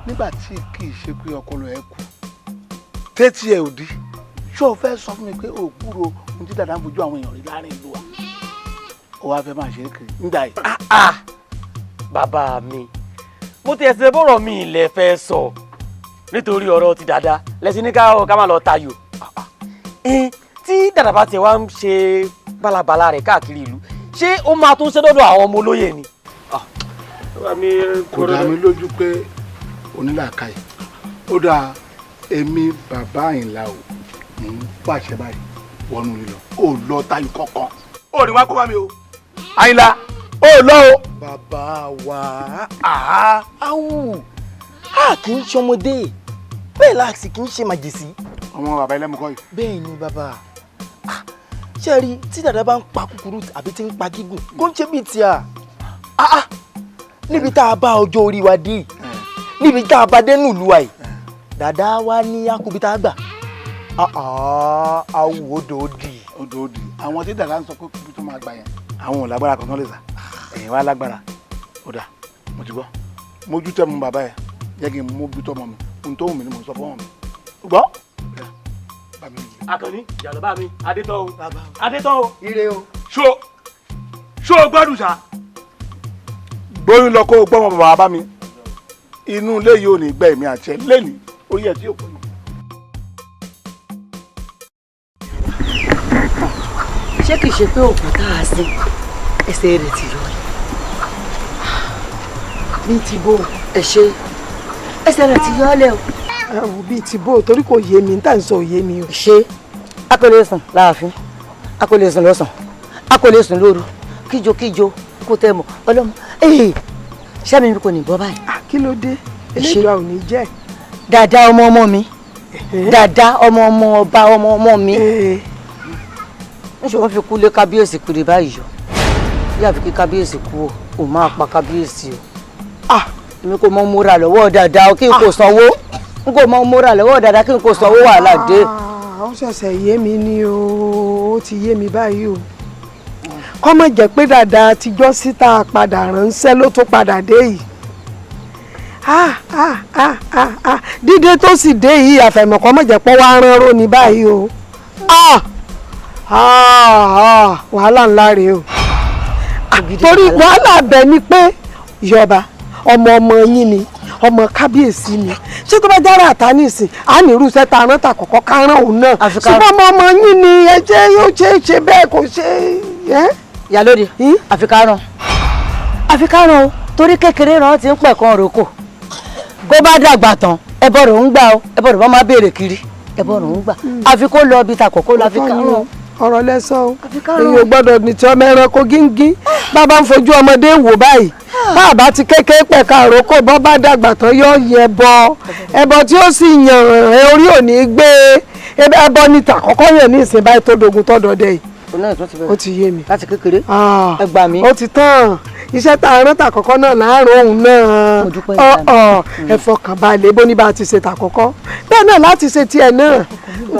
Nígbà tí kì í ṣe pé ọpọlọ ẹ kú, tẹ́tí ẹ ò di, ṣé o fẹ́ sọ fún mi pé o kúrò ohun tí dàda ń fojú àwọn èèyàn rí láàrin ìlú wa? O wá fẹ́ máa ṣe é kiri nígbà yìí. Bàbá mi, mo ti ẹsẹ̀ bọ̀rọ̀ mi ilẹ̀ fẹ́ sọ nítorí ọ̀rọ̀ ti dàda lẹ́sìn ní ká máa lọ tayò. Tí dàda bá tiẹ̀ wá ń ṣe bálabàla rẹ̀ káàkiri ìlú, ṣé ó máa tún ṣe dọ́dọ̀ àwọn ọmọ olóyè ni? Kò dá mi lójú pé onílàákàyè. Ó dáa, èmi bàbá Àyìnlá o, mò ń pàṣẹ báyìí wọnú lílọ. Ó lọ tayò kankan. Ó ní wá kó bá mi o. Àyìnlá, ó lọ o. Bàbá wa, áwù, a kì í ṣọmọdé, bẹ́ẹ̀ la sì kì í ṣe màjèsí. Ọmọ bàbá ẹlẹ́mukọ́ yìí. Bẹ́ẹ̀ ni bàbá. Ṣé rí tí dàda bá ń pa kúkúrú àbí tí ń pa gígùn, kó ń ṣe bíi tí a. Níbi tá a bá ọjọ́ orí wa dé, níbi tá a bá dé nùlú wa yìí, dàda wa ní akubi tá a gbà. Awù odò òdì. Odò òdì. Àwọn tí dàda ń sọ pé kúbi tó máa gbà yẹn, àwọn ò lágbára kankan lè sà. Ẹ̀yin wá lágbára. Ó dà, mo ti gbọ́. Mójútó mu bàbá yẹn, jẹ́ kí n mójútó ọmọ mi. Ohun tó wù mí ni mo sọ fún ọmọ mi. Gbọ́. Akànní, ìyàlọ́ bá mi, Adétọ́ o. Adétọ́ o. Ire o. Ṣó o gbádùn ṣá? Gbóyún lọ kó o gbọ́ ọmọ bàbá bá mi. Inú ilé yìí ò ní gbẹ èmi àti ẹ lẹ́nìí, orí ẹ̀ tí ò pọ̀. Ṣé kìí ṣe pé òkú tá a sin ẹsẹ̀ rẹ̀ ti yọ ni? Ní ti bó ẹ ṣe ẹsẹ̀ rẹ̀ ti yọ ọ́ lẹ̀ o. Ẹ wò bíi ti bó torí kò yé mi, níta ń sọ òye mi o. Ṣé A kò lè sùn láàfin, a kò lè sùn lọ́sàn, a kò lè sùn lóru, kíjokíjo kó tẹ́ mọ̀ ọlọ́mọ. Ṣé mi kò ní bọ́ báyìí. Kí ló dé? Elédùà ò ní jẹ́. Dàda ọmọ ọmọ mi, dàda ọmọ ọmọ ọba ọmọ ọmọ mi. Níṣẹ́ wọ́n fi kú lé kábíyèsí kiri báyìí yọ. Yíyá fi kí kábíyèsí kú o, ò máa pa kábíyèsí o. Èmi kò mọ múra lọ́wọ́ dàda kí n kò sanwó. N kò mọ múra lọ́wọ́ dàda kí n kò sanwó wàhálà dé. Ó ṣẹ̀ṣẹ̀ yé mi ni o, ó ti yé mi báyìí o. Kọ́mọ̀ jẹ́ pé dàda àtijọ́ síta padà ránṣẹ́ ló tún padà dé yìí. Dídé tó sì dé yìí àfẹ̀mọ̀ kọ́mọ̀ jẹ́ pé wàá rán ró ní báyìí o. Wàhálà ńlá rèé o. Torí wàhálà abẹ ni pé ìyọba ọmọ ọmọ yín ni, ọmọ kábíyèsí ni. Ṣé tó bá jára àtà nísìn á ní irúṣẹ́ ta rán ta kọ̀kọ́ ká rán òun náà. Ṣùgbọ́n ọmọ ọmọ yín ni ẹ jẹ́ yóò ṣe é ṣe bẹ́ẹ̀ kò ṣe é. Ìyálóde, àfi ká rán, àfi ká rán o, torí kékeré rán ti ń pẹ̀kan roko. Kó bá dàgbà tán ẹbọ rò ń gbà o, ẹbọ rò bá máa béèrè kiri, ẹbọ rò ń gbà. Àfi kó lọ ibi ta kọ̀kọ́ lọ, àfi ká rán. Ọ̀rọ̀ lẹ́sọ̀ o, èyí ò gbọ́dọ̀ ní tí ọmọ ẹranko gíngín bàbá ń fojú ọmọdé wò báyìí. Bàbá ti kékeré pẹ̀ka àrókò, bọ́ bá dàgbà tán yóò yẹ ẹbọ, ẹbọ tí ó sì yàn orí ò ní gbé ẹbọ ní tàkọ́kọ́ yàn ní ìsìn báyìí tó dogun tó dọdẹ yìí. Ó ti yé mi láti kékeré. Ẹ gbà mí. Ó ti tán iṣẹ́ tá a rán tàkọ́kọ́ náà láàárọ̀ òun náà. Ẹ fọkàn balẹ̀, bó ní bá a ti ṣe tàkọ́kọ́ bẹ́ẹ̀ náà láti ṣe tiẹ̀ náà.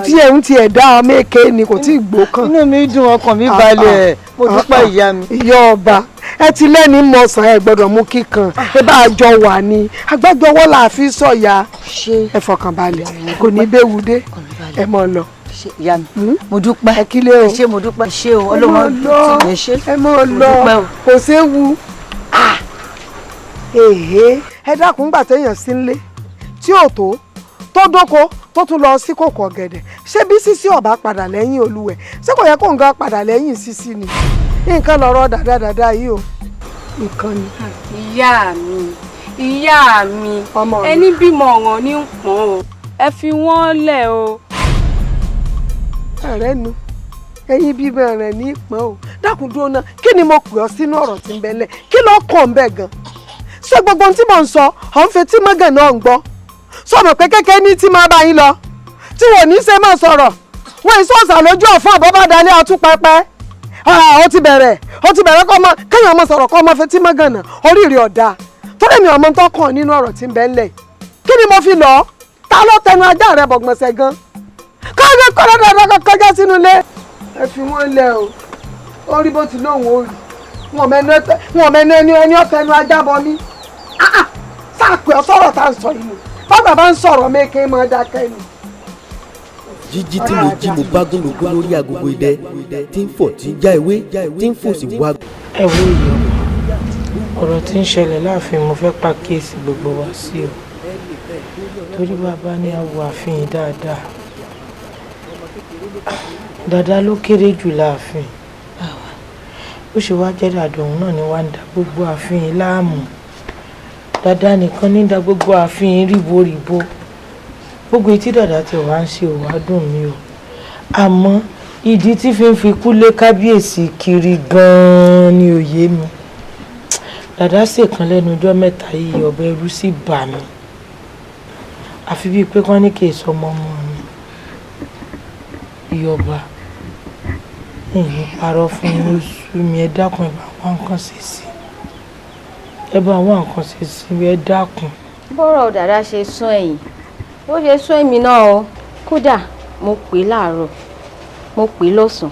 Tiẹ̀ ń tiẹ̀ dá ọmọ èké ni kò tí ì gbó kàn. Inú mi dùn, ọkàn mi balẹ̀, mo dúpẹ́ ìyá mi. Ìyá ọba, ẹ ti lẹ́ni mọ̀sán, ẹ gbọ́dọ̀ mú kíkan, ẹ bá a jọ wà ní agbájọwọ́ là á fi sọ̀yà. Ẹ fọkàn balẹ̀, kò ní bẹ́ẹ̀ wúdé, ẹ mọ̀ lọ. Ìyá mi, mo dúpẹ́. Ẹ kílé o. Ẹ ṣé, mo dúpẹ́. Ẹ ṣé o, Ọlọ́run ti lè ṣe. Ẹ mọ̀ lọ, kò séwu. Ẹ dákun, gbà téèyàn sí nlé tí ò tó dóko tó tún lọ sí kòkò ọ̀gẹ̀dẹ̀, ṣé bí sísí ọ̀bá padà lẹ́yìn olúwẹ̀, ṣé kò yẹ kó nǹkan padà lẹ́yìn sísí ni? Nǹkan lọ̀rọ̀ dáadáa yìí o, nǹkan ni. Ìyá mi, ìyá mi, ẹni bímọ ọ̀ràn ní pọ́n o, ẹ fi wọ́n lẹ̀ o. Ẹ̀rẹ́ nu ẹyin bíbẹ rẹ̀ ní pọ́n o. Dákun dúró náà, kí ni mo pè ọ́ sínú ọ̀rọ̀ tí ń bẹ lẹ̀? Kí ló kàn ń bẹ̀ gan? Ṣé gbogbo ohun tí mò ń sọ ọ̀ ń fetí mọ́gàn náà ń gbọ́? Sọ̀rọ̀ pé kékeré ní tí máa bá yín lọ tí wọ́n ní ṣe máa sọ̀rọ̀ wọ́n èso ọ̀sà lójú ọ̀fọ́n àbọ̀bá dalẹ̀ ọtún pẹpẹ. Ó ti bẹ̀rẹ̀, ó ti bẹ̀rẹ̀, kọ́ ọmọ kéèyàn ọmọ sọ̀rọ̀ kọ́ ọmọ fetí mọ́gàn náà. Oríire ọ̀dà torí mi ọmọ tó kàn nínú ọ̀rọ̀ tí ń bẹ ńlẹ̀. Kí ni mo fi lọ? Ta ló tẹnu ajá rẹ bọ̀gbọ̀nsẹ̀ gan? Kọ́ńgẹ́ kọ́ńdà kọjá sínú ilé. Ẹ fi wọ́n lẹ̀ o, ó rí bó ti lóun ó rí wọn mẹ́nu ẹni ẹni ọ̀tẹnu ajá bọ mí. Sáà pé ọ sọ̀rọ̀ tá à ń sọ yìí ni bàbá bá ń sọ̀rọ̀ méke máa dákẹ́ ni. Jíjí tí mo jí, mo bá gúnlógún lórí agogo idẹ tí ń fọ̀, tí ń já ewé, tí ń fò sí wá. Ẹ wo ìyá, ọ̀rọ̀ tí ń ṣẹlẹ̀ láàfin, mo fẹ́ pàkíyèsí gbogbo wa sí o, torí bàbá ní àwọ̀ ààfin yìí dáadáa dáadáa ló kéré jù láàfin. Ó ṣe wá jẹ́ dàdọ̀ òun náà ni wá ń da gbogbo ààfin yìí láàmú. Dàdá nìkan ní da gbogbo ààfin yìí ríboríbo. Gbogbo etí dàdá tí wàá ń ṣe ò wá dùn mí o, àmọ́ ìdí tí fi ń fi kú lé kábíyèsí kiri gan-an ni ò yé mi. Dàdá ṣèkan lẹ́nu ọjọ́ mẹ́ta yìí, ọ̀bẹ ẹrú sì bà mí, àfi bíi pé kán ní kì í sọmọ ọmọ mi. Ìyọba ìyìn parọ́ fún mi, ó sú mi. Ẹ dákun, ẹ bá wá nǹkan ṣe sí, ẹ bá wá nǹkan ṣe sí, ẹ dákun. Bọ́rọ̀ dàda ṣe sún ẹ̀yìn, ó ṣe sún èmi náà o. Kódà mo pè láàárọ̀, mo pè lọ́sàn-án,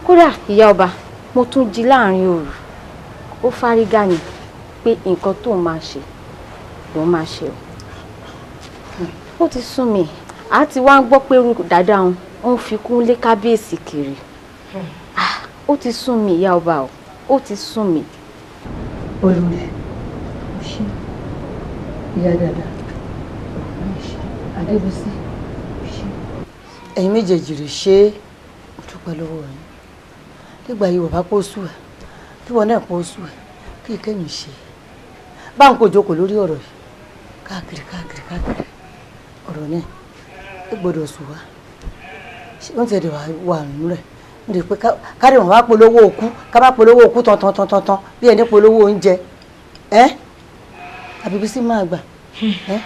kódà ìyá ọba, mo tún jí láàrin òru, ó fárígá ni pé nǹkan tóun máa ṣe lòun máa ṣe o. Ó ti sún mi. A ti wá ń gbọ́ pé irú dàda òun ó ń fi kún lé kábíyèsí kiri. Ó ti sún mi, ìyá ọba o, ó ti sún mi. Olórí, ó ṣe ìyá dada Adébísí, ẹ̀yin méjèèjì rè ṣe é, mo dúpẹ́ lọ́wọ́ yín. Nígbà yìí wọ́n bá pọ̀ sùn ẹ̀, tí wọ́n náà pọ̀ sùn ẹ̀, kí kẹ́yìn ṣe bá ń kó jókòó lórí ọ̀rọ̀ yìí káàkiri káàkiri káàkiri, ọ̀rọ̀ náà ẹ gbọ́dọ̀ sùn wá. Wọ́n ti ẹ̀dẹ̀ wà nínú rẹ̀ wọ́n ti pé kárí wọn bá polówó òkú, ká bá polówó òkú tán tán tán tán bí ẹni polówó oúnjẹ ẹ́ àbíbísí máa gbà ẹ́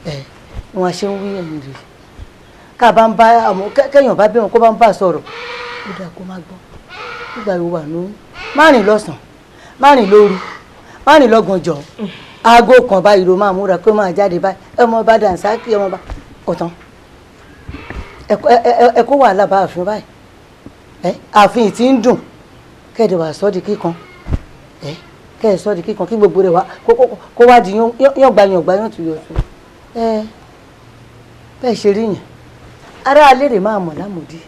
ẹ́ wọn ṣe ń wí ẹ̀yìn rè ká bá ń bá àwọn kẹ́yìn bá bí wọn kó bá ń bá sọ̀rọ̀ ó dáa kó má gbọ́. Nígbà yóò wà lóyún, má rìn lọ́sàn-án, má rìn lóru, má rìn lọ́gànjọ́, aago kan báyìí ló máa múra kó máa jáde báyìí. Ọmọ bá dànsákì, ọmọ bá ọ̀tán ẹ kó wàhálà bá ààfin báyìí. Ẹ ààfin tí ń dùn kẹ́ẹ̀dẹ̀ wà sọ́ di kíkan, ẹ kẹ́ẹ̀ sọ́ di kíkan kí gbogbo rẹ̀ wá kó wá di yàngbà yàngbà yàntú yàntú. Ẹ bẹ́ẹ̀ ṣe rí yẹn, ará alẹ́ rè máa mọ̀ lámòdì,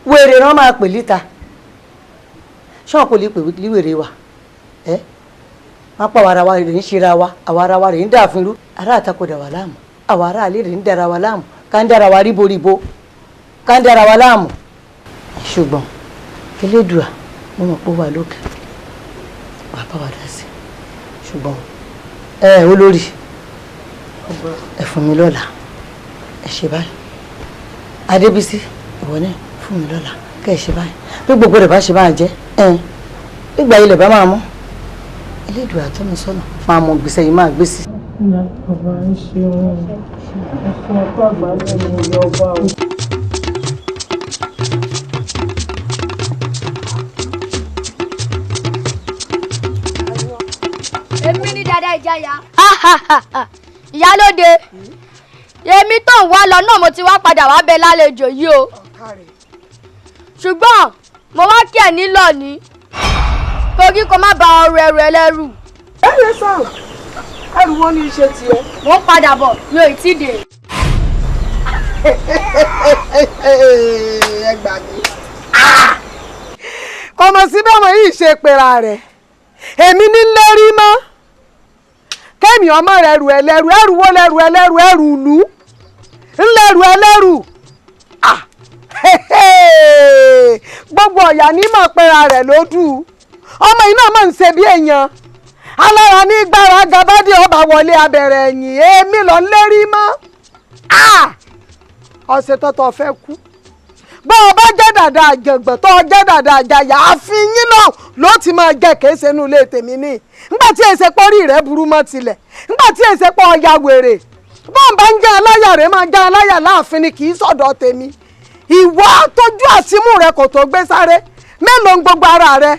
wèrè rán máa pè líta ṣọ́n kò lè pè líwèrè wa. Ẹ má pa àwa ara wa rè ń ṣera wa, àwa ara wa rè ń dààfin rú, ará àtakò dà wà láàmú, àwa ará alẹ́ rè ń dara wa láàmú, ká ń dara wa ríboríbo, ká ń dara wa láàmú. Ṣùgbọ́n Elédùà mo mọ̀ pé ó wà lókè, wà bá wa dá sí. Ṣùgbọ́n ẹ olórí, ẹ fún mi lọ́la, ẹ ṣe báyìí. Adébísí, ìwọ náà fún mi lọ́la, kẹ́ ẹ ṣe báyìí. Bí gbogbo rẹ̀ bá ṣe máa jẹ́ ẹ nígbà ilẹ̀ bá máa mọ́, Elédùà tọ́ mi sọ́nà, máa mọ gbèsè yìí máa gbèsè. Bàbá ń ṣe wọn, ẹ̀sùn ọkọ̀ àgbà lẹ́nu ìyá ọba o. Èmi ní Dàda Ìjayà. Ìyálóde, èmi tó ń wá lọ náà mo ti wá padà wá bẹ lálejò yìí o. Ṣùgbọ́n mo wá kí ẹ nílò ní torí kó má ba ọrọ̀ ẹrù ẹlẹ́rù. Ẹ lè sọ̀rọ̀, ẹrù wo ni iṣẹ́ tiẹ̀? Mo ń padà bọ̀, mi ò tí ì dé. Ẹ gbà mí. Kọmọ sí báwọn yìí ṣe pera rẹ̀, èmi ní lérí mọ́ kẹ́mi ọmọ rẹ̀ rù ẹlẹ́rù, ẹrù wo lẹ́rù ẹlẹ́rù, ẹrù ìlú ńlẹ́rù ẹlẹ́rù. Gbogbo ọ̀yà ní mọ̀ pera rẹ̀ lódù, ọmọ iná mọ̀ ń ṣe bí èèyàn alára ní gbára gabádé ọba wọlé abẹ̀rẹ̀ ẹ̀yìn, èmi lọ lérí mọ́. Ọ̀sẹ̀ tọ́tọ̀ fẹ́ kú bọ́ ọ bá jẹ́ dàda àjàngbọ̀n tó ọ jẹ́ dàda àjàyà, àfin yín náà ló ti máa jẹ́ kése inú ilé tèmi ní. Nígbà tí èsè pọ́rí rẹ̀ burú mọ́ tilẹ̀, nígbà tí èsè pọ́ ọya wèrè, bọ́n bá ń jẹ́ aláyà rẹ̀ máa jẹ́ aláyà láàfin ni kì í sọ̀dọ̀ tèmi. Ìwọ tójú àsímù rẹ kò tó gbé sáré, mélòó ń gbogbo ara rẹ?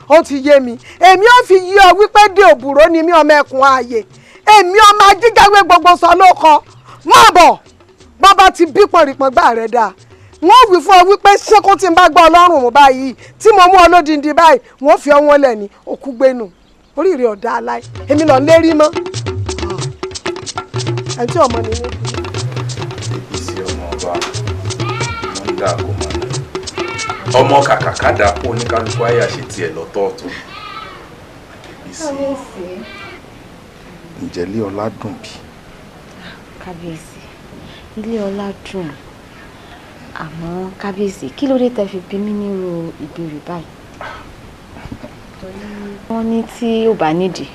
Ó ti yé mi, èmi ò fi yí ọ wípé dé òbúrò ni mí, ọmọ ẹkùn ààyè, èmi ọmọ ajíjáwé gbogbo sọ ló kọ. Má bọ̀ bàbá ti bí pọ̀nrìpọ̀n gbà rẹ̀ dáa, wọ́n wí fún ọ wípé ṣékún tí n bá gbọ́ ọlọ́run mú báyìí tí mo mú ọ lódindi báyìí, wọ́n fi ọwọ́n lẹ̀ ní òkú gbénu oríire ọ̀dà aláì, èmi lọ lérí mọ́ ẹ̀ tí ọmọ ni mí. Adébísí ọmọ ọba mo ń dà kó máa lọ ọmọ kàkàkàdà kó oníkálukú àyà ṣe tiẹ̀ lọ́tọ̀ọ̀tọ̀. Adébísí, ǹjẹ́ ilé ọlá dùn bí? Kábíyèsí, ilé ọlá dùn, àmọ́ kábíyèsí, kí ló dé tẹ́ fi bí mí nírú ìbéèrè báyìí? Wọ́n ní tí ò bá nídìí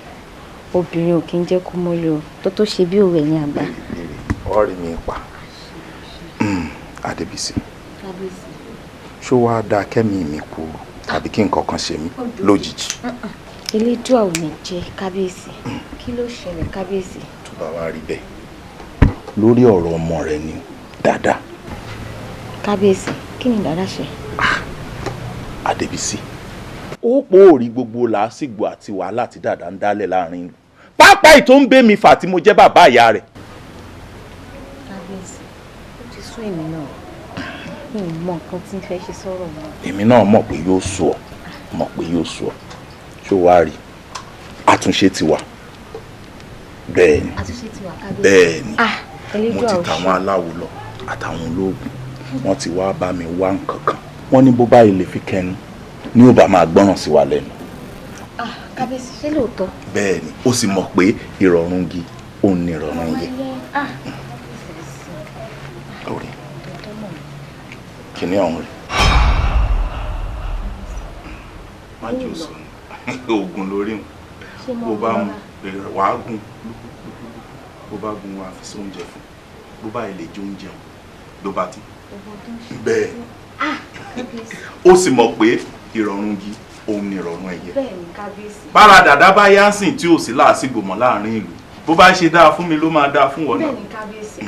obìnrin ò kí ń jẹ́ kó mọ́lẹ̀ o, tó ṣe bí òwe ẹ̀yìn àgbà. Ọ̀rẹ́ mi pa Adébísí, ṣó wàá dáa kẹ́mi mi kú tàbí kí nǹkan kan ṣe mí lójijì? Elédùà ò ní jẹ́ kábíyèsí. Kí ló ṣẹlẹ̀ kábíyèsí? Tó bá wá rí bẹ́ẹ̀, lórí ọ̀rọ̀ ọmọ rẹ ni Dàda. Kábíyèsí, kí ni Dàda ṣe? Adébísí, ó pòórí gbogbo làásìgbò àti wàhálà tí Dàda ń dálẹ̀ láàrin ìlú, pápá ìtò ń bẹ́ mi fà tí mo jẹ́ bàbá ìyá rẹ̀. Kábíyèsí, ó ti sún èmi náà, mi ò mọ nǹkan tí ń fẹ́ ṣe sọ̀rọ̀ mọ́. Èmi náà mọ̀ pé yóò sú ọ, mọ̀ pé yóò sú ọ. Ṣó wàá rí, àtúnṣe ti wà. Bẹ́ẹ̀ ni, bẹ́ẹ̀ ni, mo ti tàwọn aláwo lọ àtàwọn olóògùn, wọ́n ti wá bá mi wá nǹkan kan, wọ́n ní bó báyìí lè fi kẹnu ní ó bá máa gbọ́ràn sí wa lẹ́nu. Kábíyèsí, ṣé lóòótọ́? Bẹ́ẹ̀ ni, ó sì mọ̀ pé ìrọ̀rùn gi òun ni ìrọ̀rùn yẹ. Orí kìnìún ọ̀hún rẹ̀ má jò sọ oògùn lórí wọn, bó bá mu wàá gùn, bó bá gùn wàá fi sí oúnjẹ fún, bó bá ilé jẹ oúnjẹ ló bá tán. Bẹ́ẹ̀ ó sì mọ̀ pé ìrọ̀rùn gi òun ni ìrọ̀rùn ẹyẹ. Bẹ́ẹ̀ni kábíyèsí. Bára dàda bá yá sìn tí ò sí láàsìgbò mọ́ láàrin ìlú, bó bá ṣe dáa fún mi ló máa dáa fún wọn náà. Bẹ́ẹ̀ni kábíyèsí.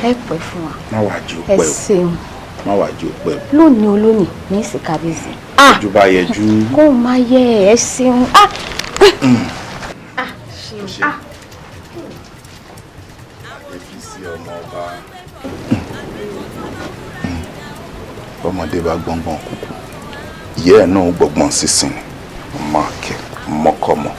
Ẹ pẹ́ fún wa. Má wàá jẹ́ ó Ẹ pẹ́ o. ṣeun. Má wàá jẹ́ ó pẹ́ o. Lónìí olónìí ní ìsìn kábíyèsí. Ojú bá yẹjú. Kó o máa yẹ ẹ ṣeun. Ṣeun. Adébísí ọmọ ọba. Bọ́mọdé bá gbọ́ngbọ́n kúkú, ìyá ẹ̀ náà gbọ́gbọ́n sísìn ni, ọmọ akẹ́ mọ́kọ́mọ́.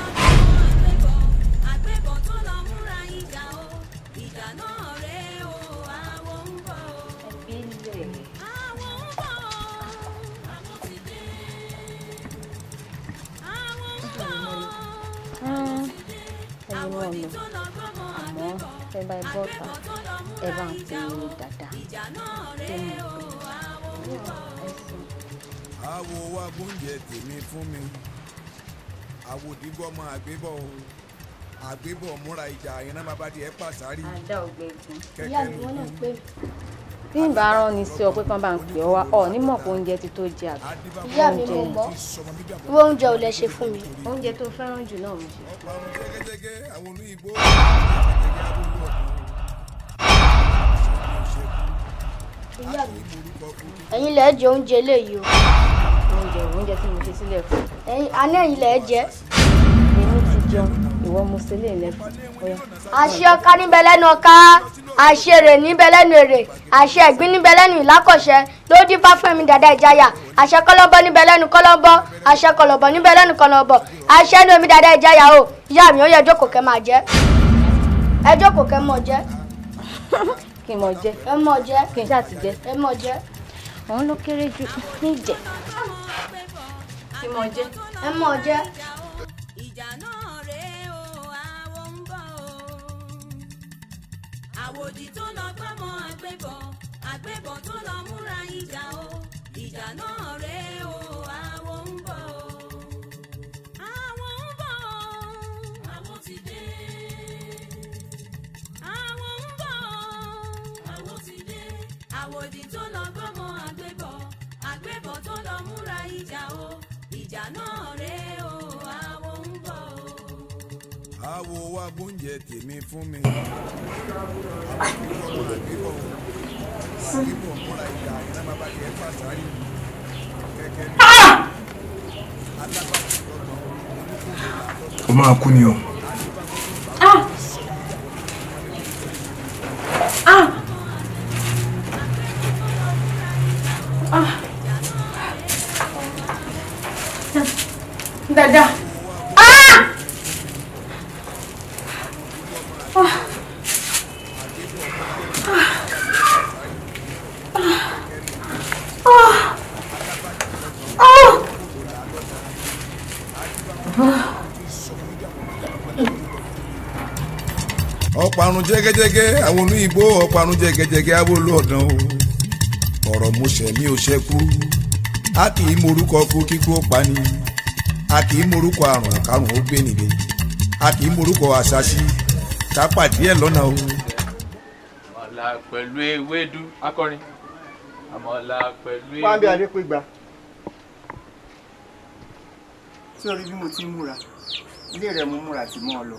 Àmọ́ ẹ bá ẹ bọ́ta, ẹ bá ń pè é dáadáa tó mọ̀ pé ẹ sùn. Àwo wa gbóúnjẹ tèmi fún mi, àwòdìgbọ́ ọmọ àgbébọ̀ o, àgbébọ̀ múra ìjà ìran bàbá díẹ̀ pàṣárí. Àdá ọ̀gbẹ̀gùn. Ìyá mi wọ́n náà pé. Bí n bá rán ni sí ọ pé kán bá ń pè ọ wá, ọ ní mọ̀ pé oúnjẹ ti tó jẹ àbí. Ìyá mi mo gbọ́, irú oúnjẹ ò lẹ ṣe fún mi. Oúnjẹ tó fẹ́ràn jù náà mo ṣe. Ìyá mi, ẹ̀yin lẹ jẹ oúnjẹ eléyìí o. Oúnjẹ tí mo ṣe sílẹ̀ fún. Ẹ̀yin àná ẹ̀yin lẹ jẹ. Èmi ti jẹun, ìwọ mo ṣe lè lẹ́fọ̀. Àṣẹ ọká níbẹ̀ lẹ́nu ọká, àṣẹ èrè níbẹ̀ lẹ́nu èrè, àṣẹ ẹ̀gbín níbẹ̀ lẹ́nu ìlákọ̀ṣẹ ló dífá fún èmi dàda ìjayà, àṣẹ kọ́lọ́bọ́ níbẹ̀ lẹ́nu kọ́lọ́bọ́, àṣẹ kọ̀lọ̀bọ̀ níbẹ̀ lẹ́nu kọ̀lọ̀bọ̀, àṣẹ ẹnu èmi dàda ìjayà o. Ìyá mi ó yẹ jókòó kẹ́ máa jẹ. Ẹ jókòó kẹ́ mọ̀ jẹ. Kí n mọ̀ jẹ. Ẹ mọ̀ jẹ. Kí n ṣáà ti jẹ. Ẹ mọ̀ jẹ. Òun ló kéré jù ní ìjẹ. Kí n mọ̀ jẹ. Ẹ mọ̀ jẹ. Àwòdì tó lọ gbọ́mọ àgbébọ̀, àgbébọ̀ tó lọ múra ìjà o, ìjà náà rèé o, àwo ń bọ̀ o. Àwo ń bọ̀ o, àwo ti dé. Àwo ń bọ̀ o, àwo ti dé. Àwòdì tó lọ gbọ́mọ àgbébọ̀, àgbébọ̀ tó lọ múra ìjà o, ìjà náà rèé o, àwo ń bọ̀ o. Àwo wa gbóúnjẹ tèmi fún mi. O máa kú ni o. Dada. Ọ̀parun jẹ́gẹ́jẹ́gẹ́ àwọn olóyìnbó, ọ̀parun jẹ́gẹ́jẹ́gẹ́ àwọn olóòdàn o. Ọ̀rọ̀ mo ṣẹ̀ mi ò ṣẹ́kú, a kì í morúkọ kú kíkú ó pani, a kì í morúkọ àrùn àkàrùn ó gbé nìde, a kì í morúkọ àṣàṣì ká pàdé ẹ̀ lọ́nà o. Àmàlà pẹ̀lú ewédú akọrin, àmàlà pẹ̀lú ewédú. Wáńbí Adépégbà, tí o rí bí mo ti ń múra, ilé rẹ̀ mo múra tì mọ́ ọ lọ.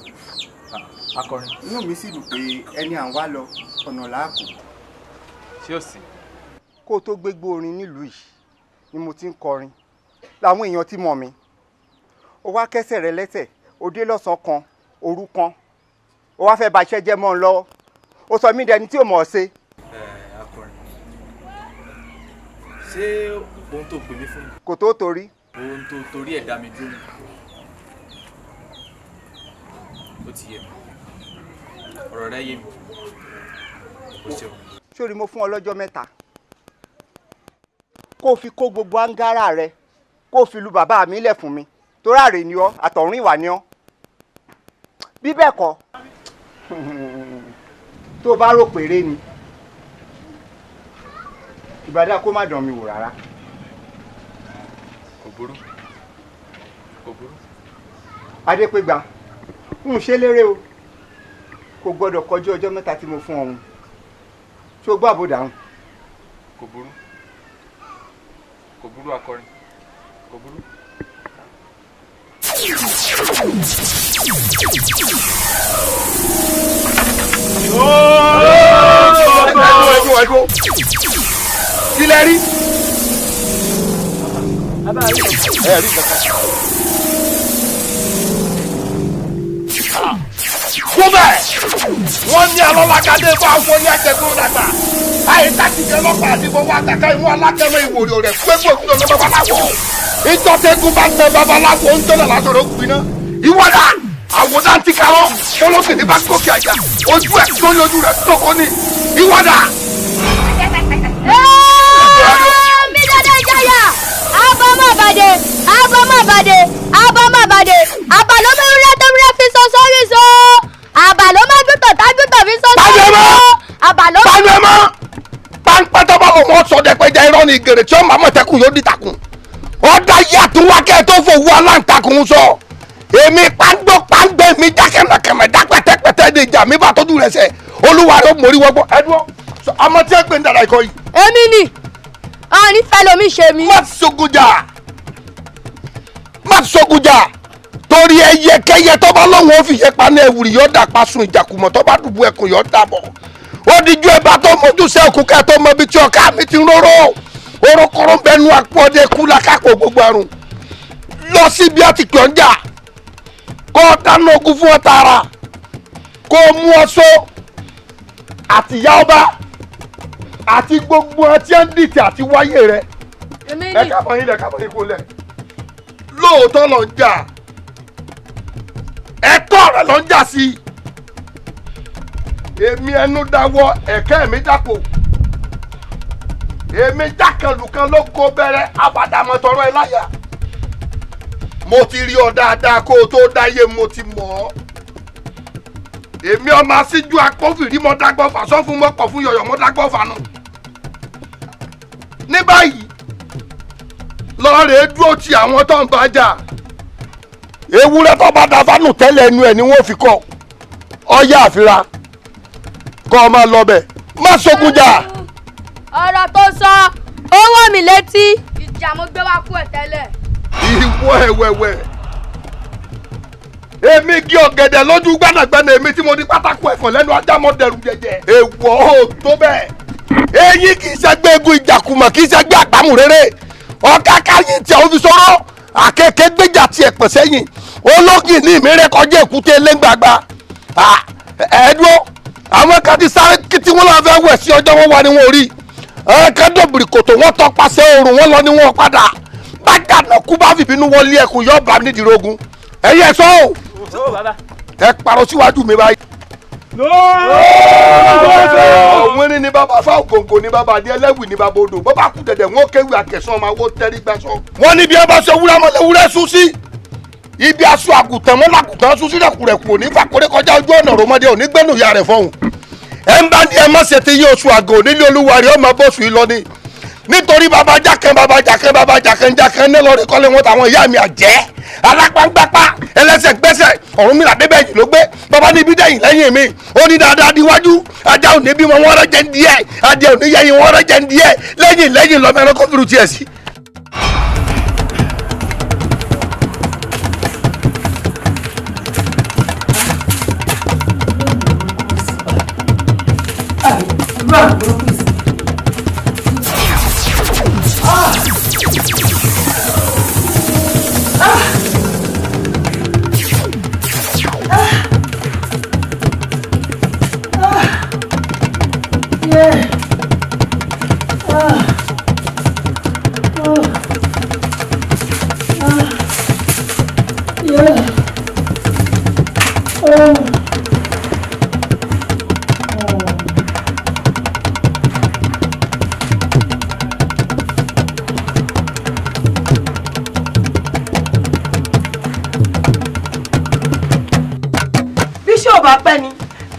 Akọrin. Inú mi sì dùn pé ẹni à ń wá lọ ọ̀nà làákù. Ṣé ò sí? Kó o tó gbégbó orin nílùú yìí ni mo ti ń kọrin, làwọn èèyàn ti mọ̀ mí. O wá kẹ́sẹ̀ rẹ lẹ́sẹ̀, o dé lọ́sàn-án kan, òru kan, o wá fẹ́ ba iṣẹ́ jẹ́ mọ́ ọ lọ́wọ́, o sọ mí dẹni tí ò mọ̀ ọ́ ṣe. Ẹ akọrin, ṣé ohun tó pè mí fún mi? Kò tó torí. Ohun tó torí ẹ̀ dá mi dúró ni. Ó ti yé mi, ọ̀rọ̀ rẹ yé mi, o ṣeun. Sórí mo fún ọ lọ́jọ́ mẹ́ta kó o fi kó gbogbo angara rẹ, kó o fi lu bàbá mi lẹ̀ fún mi, torí àrè ni ọ́, àtọ̀run ìwà ni ọ́. Bí bẹ́ẹ̀ kọ́, tó o bá rò péré ni ìbàdàn kó má dán mi wò rárá. Kò burú, kò burú. Adépégbà, ń ṣe lérè o, kò gbọ́dọ̀ kọjú ọjọ́ mẹ́ta tí mo fún ọ̀hún. Ṣé o gbọ́ àbòdà ọ̀hún? Kò burú, kò burú akọrin, kò burú. Kí lẹ rí? Ẹ rí kankan. Kú bẹ́ẹ̀, wọ́n ní alọ́lágadé bá wọ́n ní àjẹgún dàgbà. Àyíká lọ́pàá àti gbogbo àtàkà ìwọ̀n alákẹ́mẹ́ ìwòrì rẹ̀ pé gbogbo ọ̀nà babaláwo. Ìjọ́tẹ́gùn bá tẹ babaláwo ń tẹ́lẹ̀ lásọ̀rọ̀ gbiná. Ìwọ́dà àwòdà ti karọ́ olókìní bá gòkè àjà ojú ẹ̀ tó lójú rẹ̀ tókò ní. Ìwọ́dà. Mi dada ìjayà abọ́mọ̀bàdé abọ́mọ̀bàdé abọ́mọ̀bàdé àbàlọ́mọ̀rẹ́ tó rẹ́ fi sọ sórí so àbàlọ́mọ̀gbìtọ̀ tágbìtọ̀ fi sọ sórí so àbàlọ́mọ̀. Pàmò mọ́ páńpẹ́ tó bá wọn sọ dẹ́pẹ́jẹ irọ́ ni gèrè tí ó máa mọ̀tẹ́kùn yóò dìtàkùn ọ̀dà yàtọ̀ wákẹ́ tó fòwú aláǹtakùn sọ èmi pàǹgbọ́ pàǹgbẹ́ mi já kẹ̀mẹ̀kẹ̀mẹ̀ dá pẹ̀tẹ́pẹ̀tẹ́ ní ìjà mi bá tọ́jú rẹ̀ sẹ́ olúwa rẹ̀ mórí wọ́gbọ́ ẹ̀dúró ọmọ tí ẹ gbé ń dàda ikọ̀ yìí. Èmi ni ọ̀ọ́ni fẹ́ lomi ṣe mi. Má sogunjà má sogunjà torí ẹyẹkẹyẹ tó bá lọ́wọ́ fi yẹ pa ní ẹwùrì yóò dà pa sun ìjàkùmọ̀ tó bá dùbú ẹkùn yóò dà bọ̀ ó díjú ẹ bá tó mójú sẹ́kù kẹ́ tó mọ ibi tí ọ̀ká mi ti róró orokoro bẹnu àpọ̀dé kú lákàkó gbogbo àrùn lọ síbi àti pè ọ́ ń jà kó o dáná ogun fún ọ tààrà kó o mú ọ só àtìyá ọba àti gbogbo ọtí ẹ̀ ń dìtẹ̀ àti wáyé rẹ ẹ kábọ̀ yín lẹ kábọ̀ yín kó lẹ̀ lóòótọ́ lọ ń jà ẹ̀tọ́ rẹ lọ ń jà sí i èmi ẹnu dáwọ́ ẹ̀kẹ́ mi dàpọ̀ èmi jákàlùkan ló kó bẹ̀rẹ̀ abàdàmọ̀tọ̀rọ̀ ẹ láyà mo ti rí ọ dáadáa kó o tó dáyé mo ti mọ̀ ọ́ èmi ọmọ asíjú akófìrí mọ́ dágbọ́fà sọ́fún mọ́kọ̀ fún yọ̀yọ̀ mọ́ dágbọ́fà nù ní báyìí lọ́ọ̀rẹ́ dúró ti àwọn tó ń bá jà ewúrẹ́ tó bá da fánù tẹ́lẹ̀ ẹnu ẹ̀ ni wọ́n fi kọ́ ọyá àfira kọ́ ọ máa lọ bẹ̀ má sógun jà. Ọ̀rọ̀ tó sọ ó wọ̀ mí létí ìjà mo gbé wá kú ẹ̀ tẹ́lẹ̀. Ìwọ ẹ̀wẹ̀wẹ̀ èmi gé ọ̀gẹ̀dẹ̀ lójú gbànàgbànà èmi tí mo ní pátákó ẹ̀fọ̀n lẹ́nu ajá mọ́ dẹrù jẹjẹ. Èèwọ̀ ò tó bẹ́ẹ̀ eyín kì í ṣẹgbẹ́ egun ìjàkùmọ̀ kì í ṣẹgbẹ́ àgbámúréré ọ̀káká yìí tí a fi sọ̀rọ̀ àkekèé gbéjà tiẹ̀ pẹ̀ sẹ́yìn ológin ní ìmírẹ́ kọjá èkúté lẹ́ngbàgbà ẹ̀ẹ́dúró àwọn kan ti sáré tí wọ́n lọ fẹ́ wẹ̀ sí ọjọ́ wọn wà ní wọn ò rí ẹ̀ẹ́dẹ́gbẹ̀rún kòtò wọn tọpasẹ̀ oòrùn wọn lọ ní wọn padà bákàtà kú bá fìbínú wọlé ẹkùn yóò bá nídìí rogun ẹ̀yẹ sọ o ẹ parọ́ síwájú mi báyìí. Òwúrin ni bàbá fáwọn gòǹgò ni bàbá adé ẹlẹ́wì ni bàbá odò bàbá kú dẹ̀dẹ̀ wọn kéwì àkẹ́sán ọmọ awó tẹ́rí gbàsọ. Wọ́n ní bí ẹ bá ṣe wúrẹ́ mọ́ lewúrẹ́ sún sí ibi aṣọ àgùntàn mọ́ làgùntàn sún sí rẹ̀kùrẹ̀kù òní fàkórè kọjá ojú ọ̀nà rọmọdé òní gbẹ́nu ìyá rẹ̀ fọ́hùn. Ẹ ń bá ní ẹ má ṣe ti yí oṣù àgọ́ nílé olúwa rẹ̀ ọmọ bọ́sù yìí lọ ni nítorí bàbá jákẹ́ bàbá jákẹ́ bàbá jákẹ́ jákẹ́ ní lọ́ọ̀rẹ́ kọ́lé wọn táwọn ìyá mi àjẹ́ alápáńgbápá ẹlẹ́sẹ̀ gbẹ́sẹ̀ Ọ̀rúnmìlà débẹ̀ yìí ló gbé bàbá níbi dẹ́yìn lẹ́yìn mi ó ní dáadáa díwájú ajá ò ní bímọ wọn rẹ jẹ́ ń díẹ̀ adìẹ ò ní yẹ́yìn wọn rẹ jẹ́ ń díẹ̀ lẹ́yìn lẹ́yìn lọ́mọ ẹranko fìrù tiẹ̀ sí.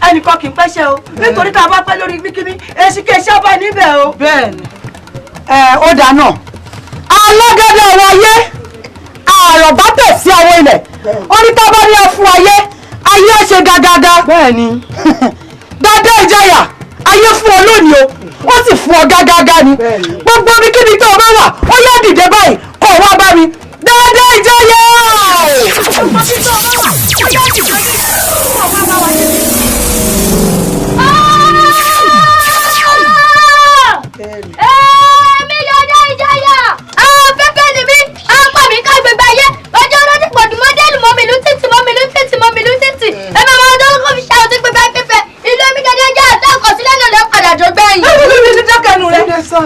Ẹnìkan kì í pẹ́ṣẹ́ o nítorí tá a bá pẹ́ lórí bíkíní èsì kì í ṣe ọba níbẹ̀ o. Bẹ́ẹ̀ni ẹ ó dáná alágàdá àwọn ayé àròbá tẹ̀ sí àwọn ilẹ̀ ó ní tábà ní afún ayé ayé ó ṣe gàgàgà. Bẹ́ẹ̀ni dáadáa ìjayà ayé Ayé fún ọ lónìí o, ó sì fún ọ gágágá ni. Gbogbo ibi kíbi tó o bá wà, ó yá dìde báyìí kó o wá bá mi. Dáadáa ìjọyè o. Gbogbo ibi tó o bá wà, ó yá dìde báyìí kó o wá bá wa. Èmi yọjọ́ ìjọyà afẹ́fẹ́ ni mí, apá mi ká gbogbo ayé, ọjọ́ ọlọ́dún pọ̀jù mọ́dẹ́lù mọ́ mi lú títì mọ́ mi lú títì mọ́ mi lú títì. Ẹ máa máa dọ́kọ̀ fi ṣàwọn tó gbogbo afẹ́fẹ́ ìlú omi gẹ́gẹ́ jẹ́ àtàkọ̀sílẹ̀ náà lọ́ padà tó gbẹ̀yìn. Ẹ ní dákẹ́nu rẹ̀,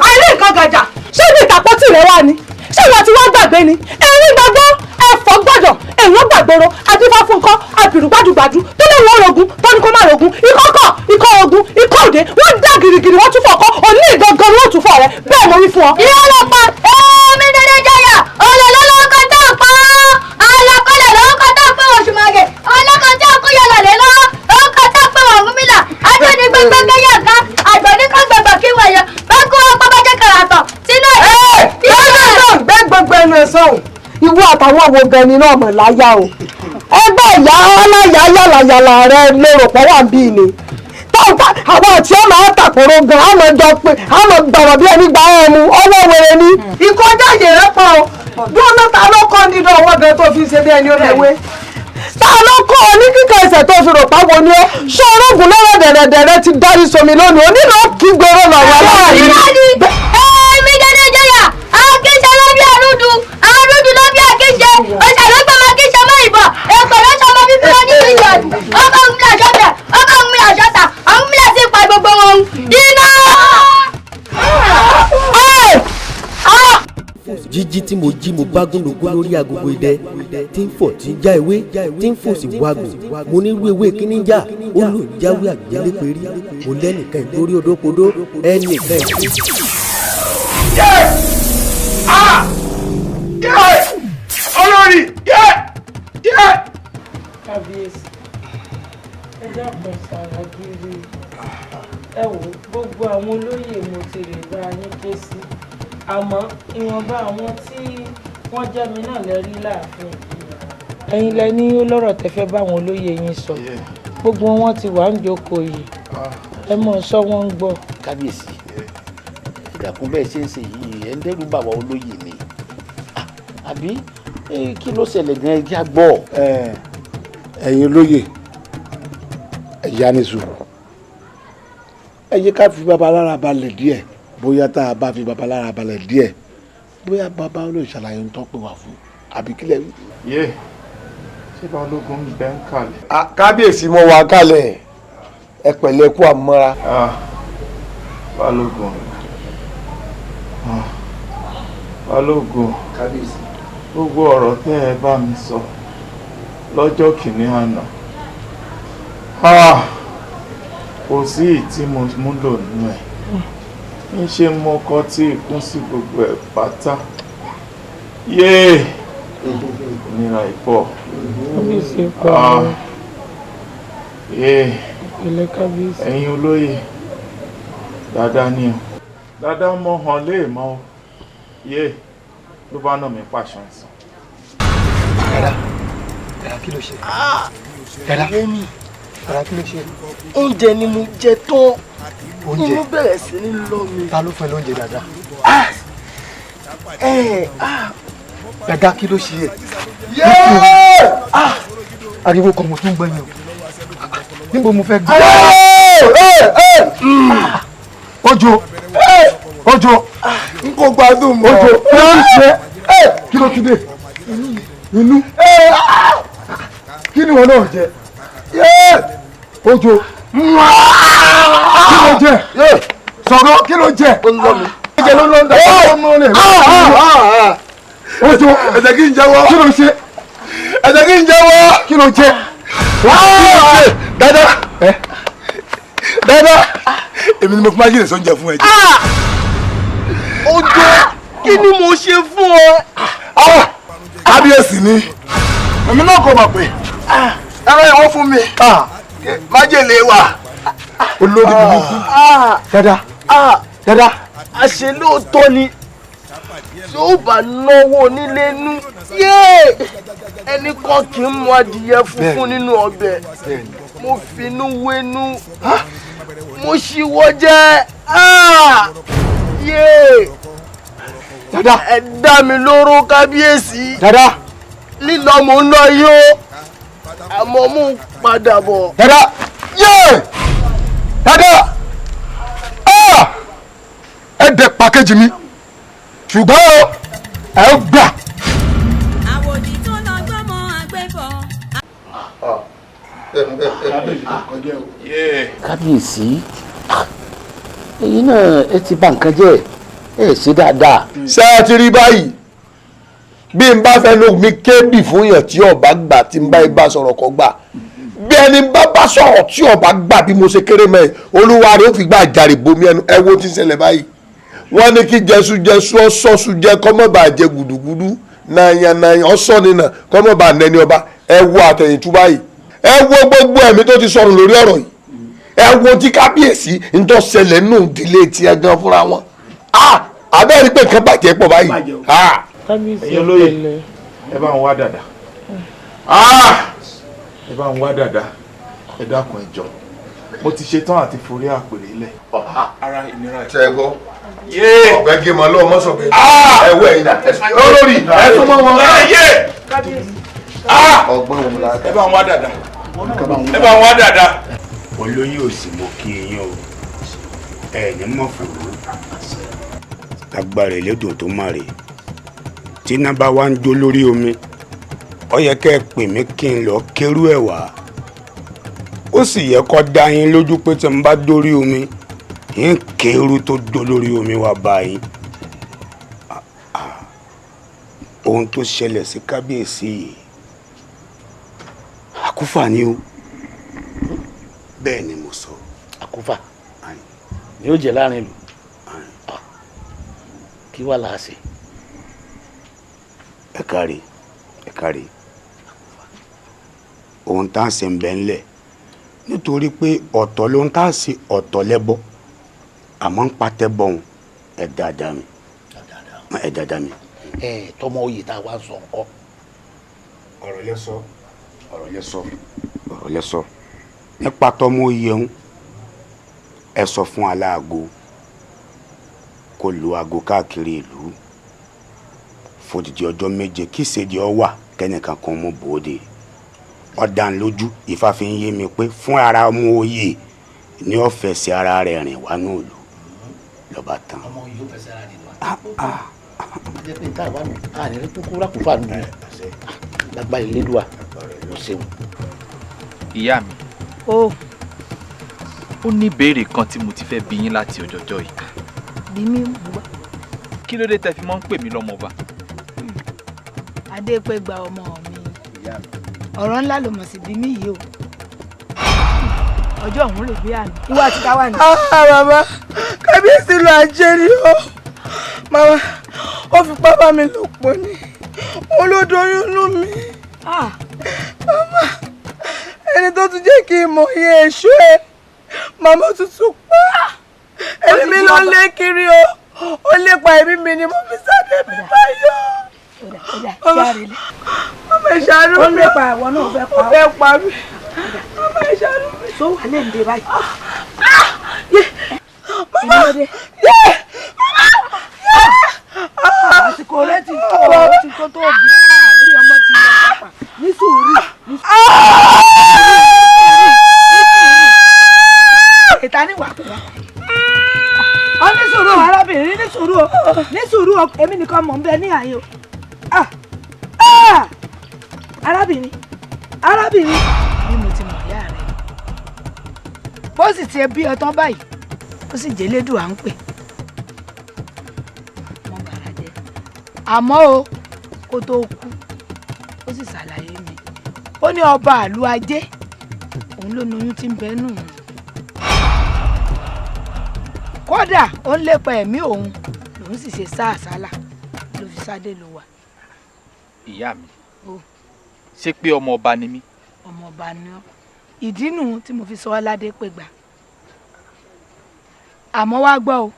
àìrí nǹkan gàjà, ṣé ibi ìtàpótì rẹ̀ wà ni? Ṣé ìwọ ti wá gbàgbé ni? Ẹ̀rín gbàgbọ́, ẹ̀fọ́ gbọ́dọ̀, èèyàn gbàgbóró, adífá fún nǹkan, àbìrù gbàdúgbàdú, tó lè wọ́n rogun, tó ní kó má rogun, ikọ́ kọ̀, ikọ́ ogun, ikọ́ òde, wọ́n dá girigiri, wọ́n tún fọ̀kọ́, òní ìgangan ni wọ́n tún fọ̀ rẹ, bẹ́ẹ̀ mo wí fún ọ. Irọ́ ló pa, èmi dédé jẹyà, olè lọ́lọ́kọ̀ tó pa ọ́, àlàkọlẹ̀ lọ́kọ̀ tó pé Òṣùmàrè, ọlọ́kọ̀ tó kó yọlọ̀ lé lọ́wọ́, ọkọ̀ tó pé Ọ̀rúnmìlà, ajọ́ ní gbẹgbẹ kẹ́yàká, àgbọ̀n ní kọ́ gbẹgbẹ kí wọ̀nyẹ, bá kú ọpọ́ bá jẹ́ kàràtọ̀, sínú ẹ̀. Gbẹ gbogbo ẹnu ẹ sọ̀hún, ìwọ àtàwọn wo gan ni náà mọ̀ láyà o. Ẹgbẹ́ ìyá aláya yàlàyàlà rẹ lérò pọ̀ wà bíi ni. Àwọn àti ọmọ àtàkùrọ̀ gan, àmọ̀ jọ pé àmọ̀ gbọ̀rọ̀ bí ẹni gba ọmú ọwọ́ wẹrẹ ni. Ìkọjá àyè rẹ pọ̀ o, dúró ta ló kọ́ nínú ọwọ́ gan tó fi ṣe bí ẹni ó lewé. Ta ló kọ́ ọ ní kíkọ ẹsẹ̀ tó fi rò páwo ni ó? Ṣé orógùn lọ́rọ̀ dẹ̀rẹ̀dẹ̀rẹ̀ ti dárí somi lónìí? Onílò kí gbòòrò lọ́wọ́ aláàyè. Èmi dédé jẹyà, akíṣe ló bí àrúdù, àrúdù ló bí akíṣe, òṣèlú akíṣe mọ́ ìbọn, èpè ló ṣọmọ bíbí wọn ní ìjọ̀dù, ọkọ̀ òun mi àṣọtẹ̀, ọkọ̀ òun mi àṣọtà, òun mi àti ìpa gbogbo wọn. Iná! Jíjí tí mo jí mo bá gúnlógún lórí agogo idẹ tí ń fọ̀ tí ń já ewé tí ń fò sí wagùn, mo ní irú ewé kíní ń jà, ó lò ń jáwé àgbélépérí, mo lẹ́nìkan ìgbórí odókodó ẹnìkan ìgbórí. Olórí! Kábíyèsí, ẹ dákun sára gírí, ẹ wò gbogbo àwọn olóyè mo ti rè bá yín ké sí, àmọ́ ìwọ̀nba àwọn tí wọ́n jẹ́ mi náà lẹ́rí láàfin. Ẹ̀yin lẹ ní ó lọ́rọ̀ tẹ́ fẹ́ báwọn olóyè yín sọ, gbogbo wọn ti wà ń jókòó yìí, ẹ mọ̀ sọ wọ́n ń gbọ́. Kábíyèsí, ìdàkùn bẹ́ẹ̀ ṣe ń ṣe yìí ẹ̀ ń dẹ́rù bà wá olóyè ni, àbí kí ló ṣẹlẹ̀ gan-an ẹ já gbọ́. Ẹ̀yin olóyè, ẹ̀yà ní sùúrù, ẹ jẹ́ ká fi baba lára balẹ̀ díẹ̀, bóyá tá a bá fi baba lára balẹ̀ díẹ̀, bóyá baba olóyè ṣàlàyé ń tọ́ pé wà fún àbí kílẹ̀ wí. Yé, ṣé balógun ń bẹ ń kalẹ̀. Kábíyèsí mo wà kalẹ̀, ẹ pẹ̀lẹ́ kú àmọ́ra. Balógun, balógun, kábíyèsí, gbogbo ọ̀rọ̀ tẹ́ ẹ bá mi sọ lọ́jọ́ kìíní àná, kò sí ìyí tí mo mú lò nínú ẹ̀. Ń ṣe mo kọ tí ìkún sí gbogbo ẹ̀ pátá. Yéè, ìnira ìpọ̀. Kábíyèsí pọ̀. Yéè, ìpìlẹ̀ kábíyèsí. Ẹ̀yin olóyè, dáadáa ni o. Dáadáa mọ̀ hàn lè mọ́ o. Yéè, ló bá nà mí pàṣán sàn. Dada, dada kí ló ṣe? Dada, dada kí ló ṣe? Oúnjẹ ni mo jẹ tán. Oúnjẹ? Inú bẹ̀rẹ̀ sí ní lọ mi. Ta ló fún ẹ lóúnjẹ dada? Dada kí ló ṣe? Ariwo kan mo tún gbẹ̀yìn o. Níbo mo fẹ́ gbé? Ojo, Ojo, n kò gbádùn mọ́. Ojo, kí ló ṣe? Kí ló tún dé? Inú. Kí ni wọn náà jẹ? Ojo, kí ló jẹ? Sọ̀rọ̀ kí ló jẹ? Oúnjẹ ló ń lọ ń dà. Ojo, ẹ̀jẹ̀ kí n jẹ́wọ́. Kí ló ṣe? Ẹ̀jẹ̀ kí n jẹ́wọ́. Kí ló jẹ? Dada, dada, èmi ni mo fi májèlé sóúnjẹ fún ẹ jẹ. Ojo, kí ni mo ṣe fún ọ? Kábíyèsí ni, èmi náà kò mọ̀ pé ẹran ìwọ fún mi, májèlé wà. Olórí burúkú. Dada, dada. Àṣé lóòótọ́ ni tí ó bá náwó onílé nú, yéè, ẹnì kan kì í mu adìyẹ funfun nínú ọbẹ̀. Mo finú wénú, Mo ṣíwọ́ jẹ́. Yé. Dada. Ẹ dá mi lóró kábíyèsí. Dada. Lílọ mò ń lọ yó. Àmọ́ mò ń padà bọ̀. Dada. Yé. Dada. Ẹ dẹ̀ pàkéjì mi. Ṣùgbọ́n ẹ gbà. Àwòdì tó lọ gbọ́mọ àgbébọ̀. Kábíyèsí, èyí náà ẹ ti bà nǹkan jẹ́, ẹ ṣe dáadáa. Ṣé ẹ ti rí báyìí? Bí n bá fẹ́ lóhùn mi kébì fún yàn tí ọba gbà, tí n bá ibà sọ̀rọ̀ kọ́ gbà, bí ẹni bá sọ̀rọ̀ tí ọba gbà, bí mo ṣe kéré mẹ́, olúwa rẹ̀ ó fi gbà jàre bomi ẹnu. Ẹ wo ti ń ṣẹlẹ̀ báyìí. Wọ́n ní kí jẹsújẹsú ọ̀sọ́sú jẹ kọ́mọ́bà jẹ gùdùgùdù, nàyànnàyàn ọ̀sọ́ nínà kọ́mọ́bà nẹni ọba. Ẹ wo àtẹ̀yìntú báyìí. Ẹ wo gbogbo ẹ̀mí tó ti sọnù lórí ọ̀rọ̀ yìí. Ẹ wo tí kábíyèsí ń tó ṣẹlẹ̀ nù ìdílé tiẹ̀ gan fúnra wọn. Abẹ́rẹ́ rí pé nǹkan bàjẹ́ pọ̀ báyìí. Ẹ̀yin olóyè, ẹ bá ń wá dàda. Ẹ bá ń wá dàda. Ẹ dákun, ẹ jọ̀ọ́. Mo ti ṣetán àti forí àpèrè ilẹ̀. Ara ìnira ẹ̀. Ṣé ẹ gbọ́? Ọ̀bẹ gé mọ lọ́wọ́ mọ́sọ̀bẹ. Ẹ wọ ẹ̀yìn olórí ẹ tún mọ́ wọn. Ọgbọ́n òun la. Ẹ bá ń wá dàda. Ẹ bá ń wá dàda. Olóyè òsì, mo kí yín o. Ẹ ní mọ̀ fòrò agbára ẹlẹ́dùn tó má rè tí iná bá wá ń jó lórí omi, ó yẹ kẹ́ ẹ pè mí kí n lọ kérú ẹ̀ wá. Ó sì yẹ kó dá yín lójú pé tí n bá dórí omi, yín kérú tó jó lórí omi wá bá yín. Ohun tó ṣẹlẹ̀ sí kábíyèsí yìí, àkúfà ni o. Bẹ́ẹ̀ ni mo sọ. Àkúfà ni ó jẹ láàrin ìlú, kí wàá là á ṣe. Ẹ káre, ẹ káre. Ohun tá à ń ṣe ń bẹ ńlẹ̀, nítorí pé ọ̀tọ̀ ló ń tá à ṣe, ọ̀tọ̀ lẹ́bọ, àmọ́ ń patẹ́ bọ̀ òun. Ẹ dáadáa mi, ẹ dáadáa mi. Ẹ tọmọ oyè tá a wá sọ nǹkan. Ọ̀rọ̀ lẹ sọ, ọ̀rọ̀ lẹ sọ, ọ̀rọ̀ lẹ sọ nípa tọmọ oyè ń. Ẹ sọ fún aláàgó kó lu aago káàkiri ìlú fòdìdí ọjọ́ 7, kí ìṣèdí ọ wà kẹ́nìkan kan mú bòde. Ọ̀dàn lójú Ifá fi ń yé mi pé fún ara ọmọ oyè ni ó fẹsẹ̀ ara rẹ̀ rìn wá ní òòlù lọ́ba tán. Ọmọ yìí ó fẹsẹ̀ ara rẹ̀ wá. Ajẹ́ pé nǹkan àwa nù àní rí kúkú rákùfà nù lágbára Elédùà ló ṣeun. Ìyá mi. O. Ó ní ìbéèrè kan tí mo ti fẹ́ bi yín láti ọjọ́jọ́ yìí. Bí mi mú wá. Kí ló dé tẹ́ fi máa ń pè mí lọ́mọba? Adépégbà ọmọ mi, ọ̀rọ̀ ńlá ló mọ̀ sí bí mi yìí o. Ọjọ́ òun ló gbé àná. Ìwà àti táwa ni. Bàbá, kábíyèsí lọ ajé ni o. Màmá, ó fipá bá mi lò pọ̀ ni. Òun ló doyún inú mi. Màmá, ẹni tó tún jẹ́ kí n mọ̀ iye èso ẹ̀, màmá tuntun pa. Ẹni mi ló lé kiri o. Ó lépa ẹ̀mí mi ni mo fi sáré mi báyọ̀. Màmá, ìṣàánú mi. Ó lépa àwọn náà, ó fẹ́ pa. Ó fẹ́ pa mí. Màmá, ìṣàánú mi. Tó wà lẹ́ǹdẹ̀ báyìí. Màmá, yé! Màmá, yé! Àsìkò rẹ ti tó, ó ti tó tó bí orí ọmọ ti lọ pápá. Ní sùúrù, ní sùúrù. Ìta ní wàá pè wá. Ọ ní sùúrù arábìnrin, ní sùúrù o, ní sùúrù o, èmi nìkan mọ̀ ń bẹ ní àyè o. Arábìnrin, arábìnrin, bí mo ti mọ̀ ìyá rẹ̀, bó sì ti bí ọtán báyìí, ó sì jẹ́ lédùn à ń pè. Mo bàrà jẹ́. Àmọ́ o, kó tó kú, ó sì ṣàlàyé mi. Ó ní ọba àlú ajé, òun ló noyún tí ń bẹ nù. Kódà ó ń lépa ẹ̀mí òun, lòun sì ṣe sá àsálà ló fi sáde ló wà. Ìyá mi, ṣé pé ọmọ ọba ni mí? Ọmọ ọba ni ọ́. Ìdí nù tí mo fi sọ ọ́ ládé pé gbà. Àmọ́ wá gbọ́ o,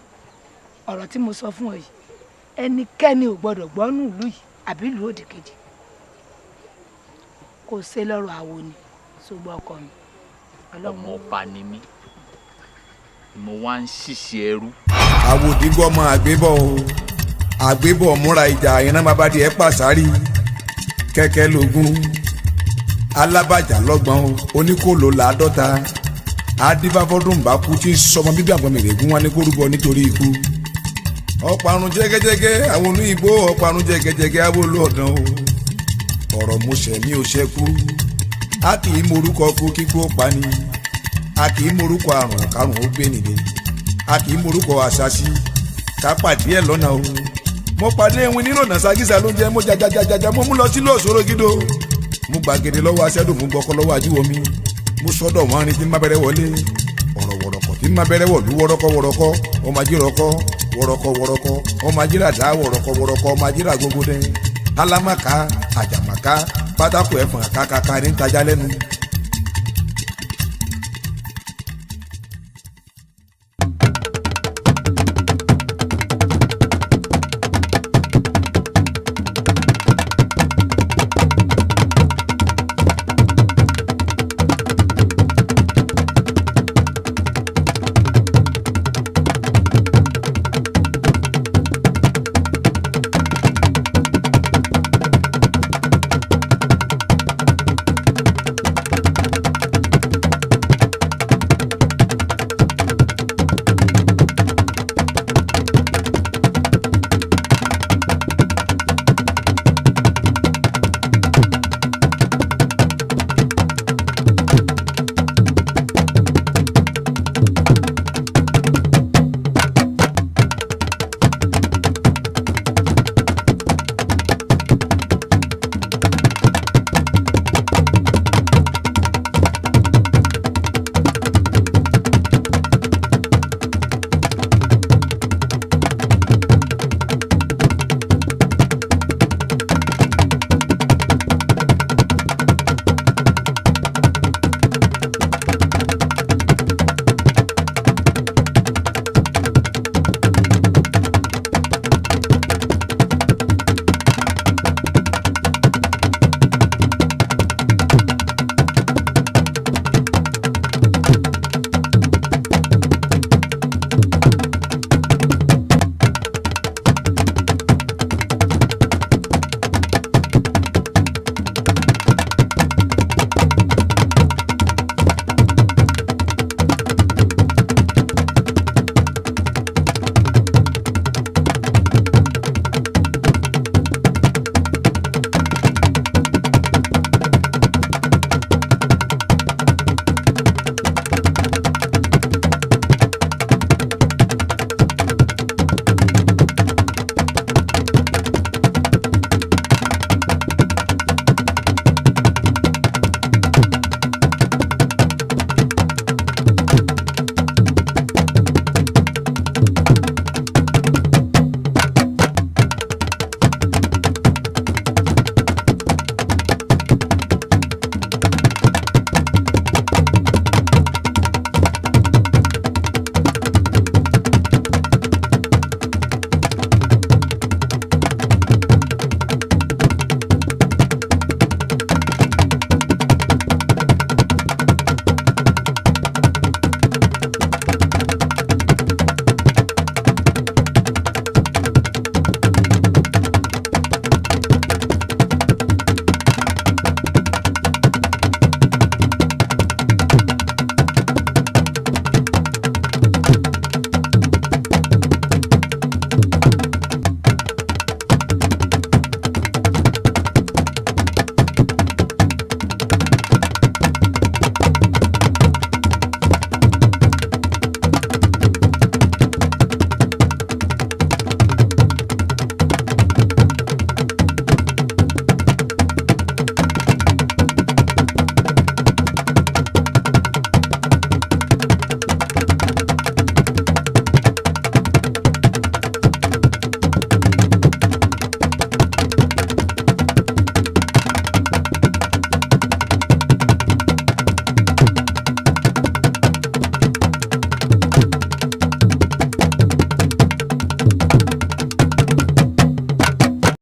ọ̀rọ̀ tí mo sọ fún ọ yìí, ẹnikẹ́ni ò gbọ́dọ̀ gbọ́ nù ìlú yìí àbí ìlú òdì kejì. Kò ṣe lọ́rọ̀ àwo ni, ṣùgbọ́n ọkọ mi. Ọmọ ọba ni mí. Mo wá ń ṣiṣẹ́ ẹrú. Àwòdìgbọ́mọ àgbébọ̀ o, àgbébọ̀ múra ìjà, ìran bàbá díẹ̀ pàṣárí kẹ̀kẹ́ lógún, alábàjá lọ́gbọ̀n o, oníkòló 50, adífáfọ́dún bá kú tí sọmọ bíbí àgbọn mèrègún wọn ní kó rúbọ nítorí ikú. Ọ̀parun jẹ́gẹ́jẹ́gẹ́ àwọn olú igbó, ọ̀parun jẹ́gẹ́jẹ́gẹ́ àwọn olú ọ̀dàn o. Ọ̀rọ̀ mo ṣẹ̀ mí ò ṣẹ́kú, a kì í morúkọ kú kíkú ó pani, a kì í morúkọ àrùn kárùn ó gbé nìde, a kì í morúkọ àṣàṣì ká pàdé ẹ̀ lọ́nà o. Mo pàdé ewin nírònà ságísà ló ń jẹ, mo jajajajaja, mo mú lọ sílé òṣòro gídó, mo gbàgede lọ́wọ́ aṣẹ́dùn, mo gbọ́kọ́ lọ́wọ́ ajíwọ̀mí, mo sọ́dọ̀ wọn rin tí má bẹ̀rẹ̀ wọlé, ọ̀rọ̀ wọ̀rọ̀kọ̀ tí má bẹ̀rẹ̀ wọ̀lú, wọ́rọ́kọ́ wọ́rọ́kọ́ ọmọ ajírọ̀kọ́, wọ́rọ́kọ́ wọ́rọ́kọ́ ọmọ ajíràdá, wọ́rọ́kọ́ wọ́rọ́kọ́ ọmọ ajírà gbogbo dẹ́, alámàká àjàmàká pátákó ẹ̀fọn àkàkàkà ní ntajà lẹ́nu.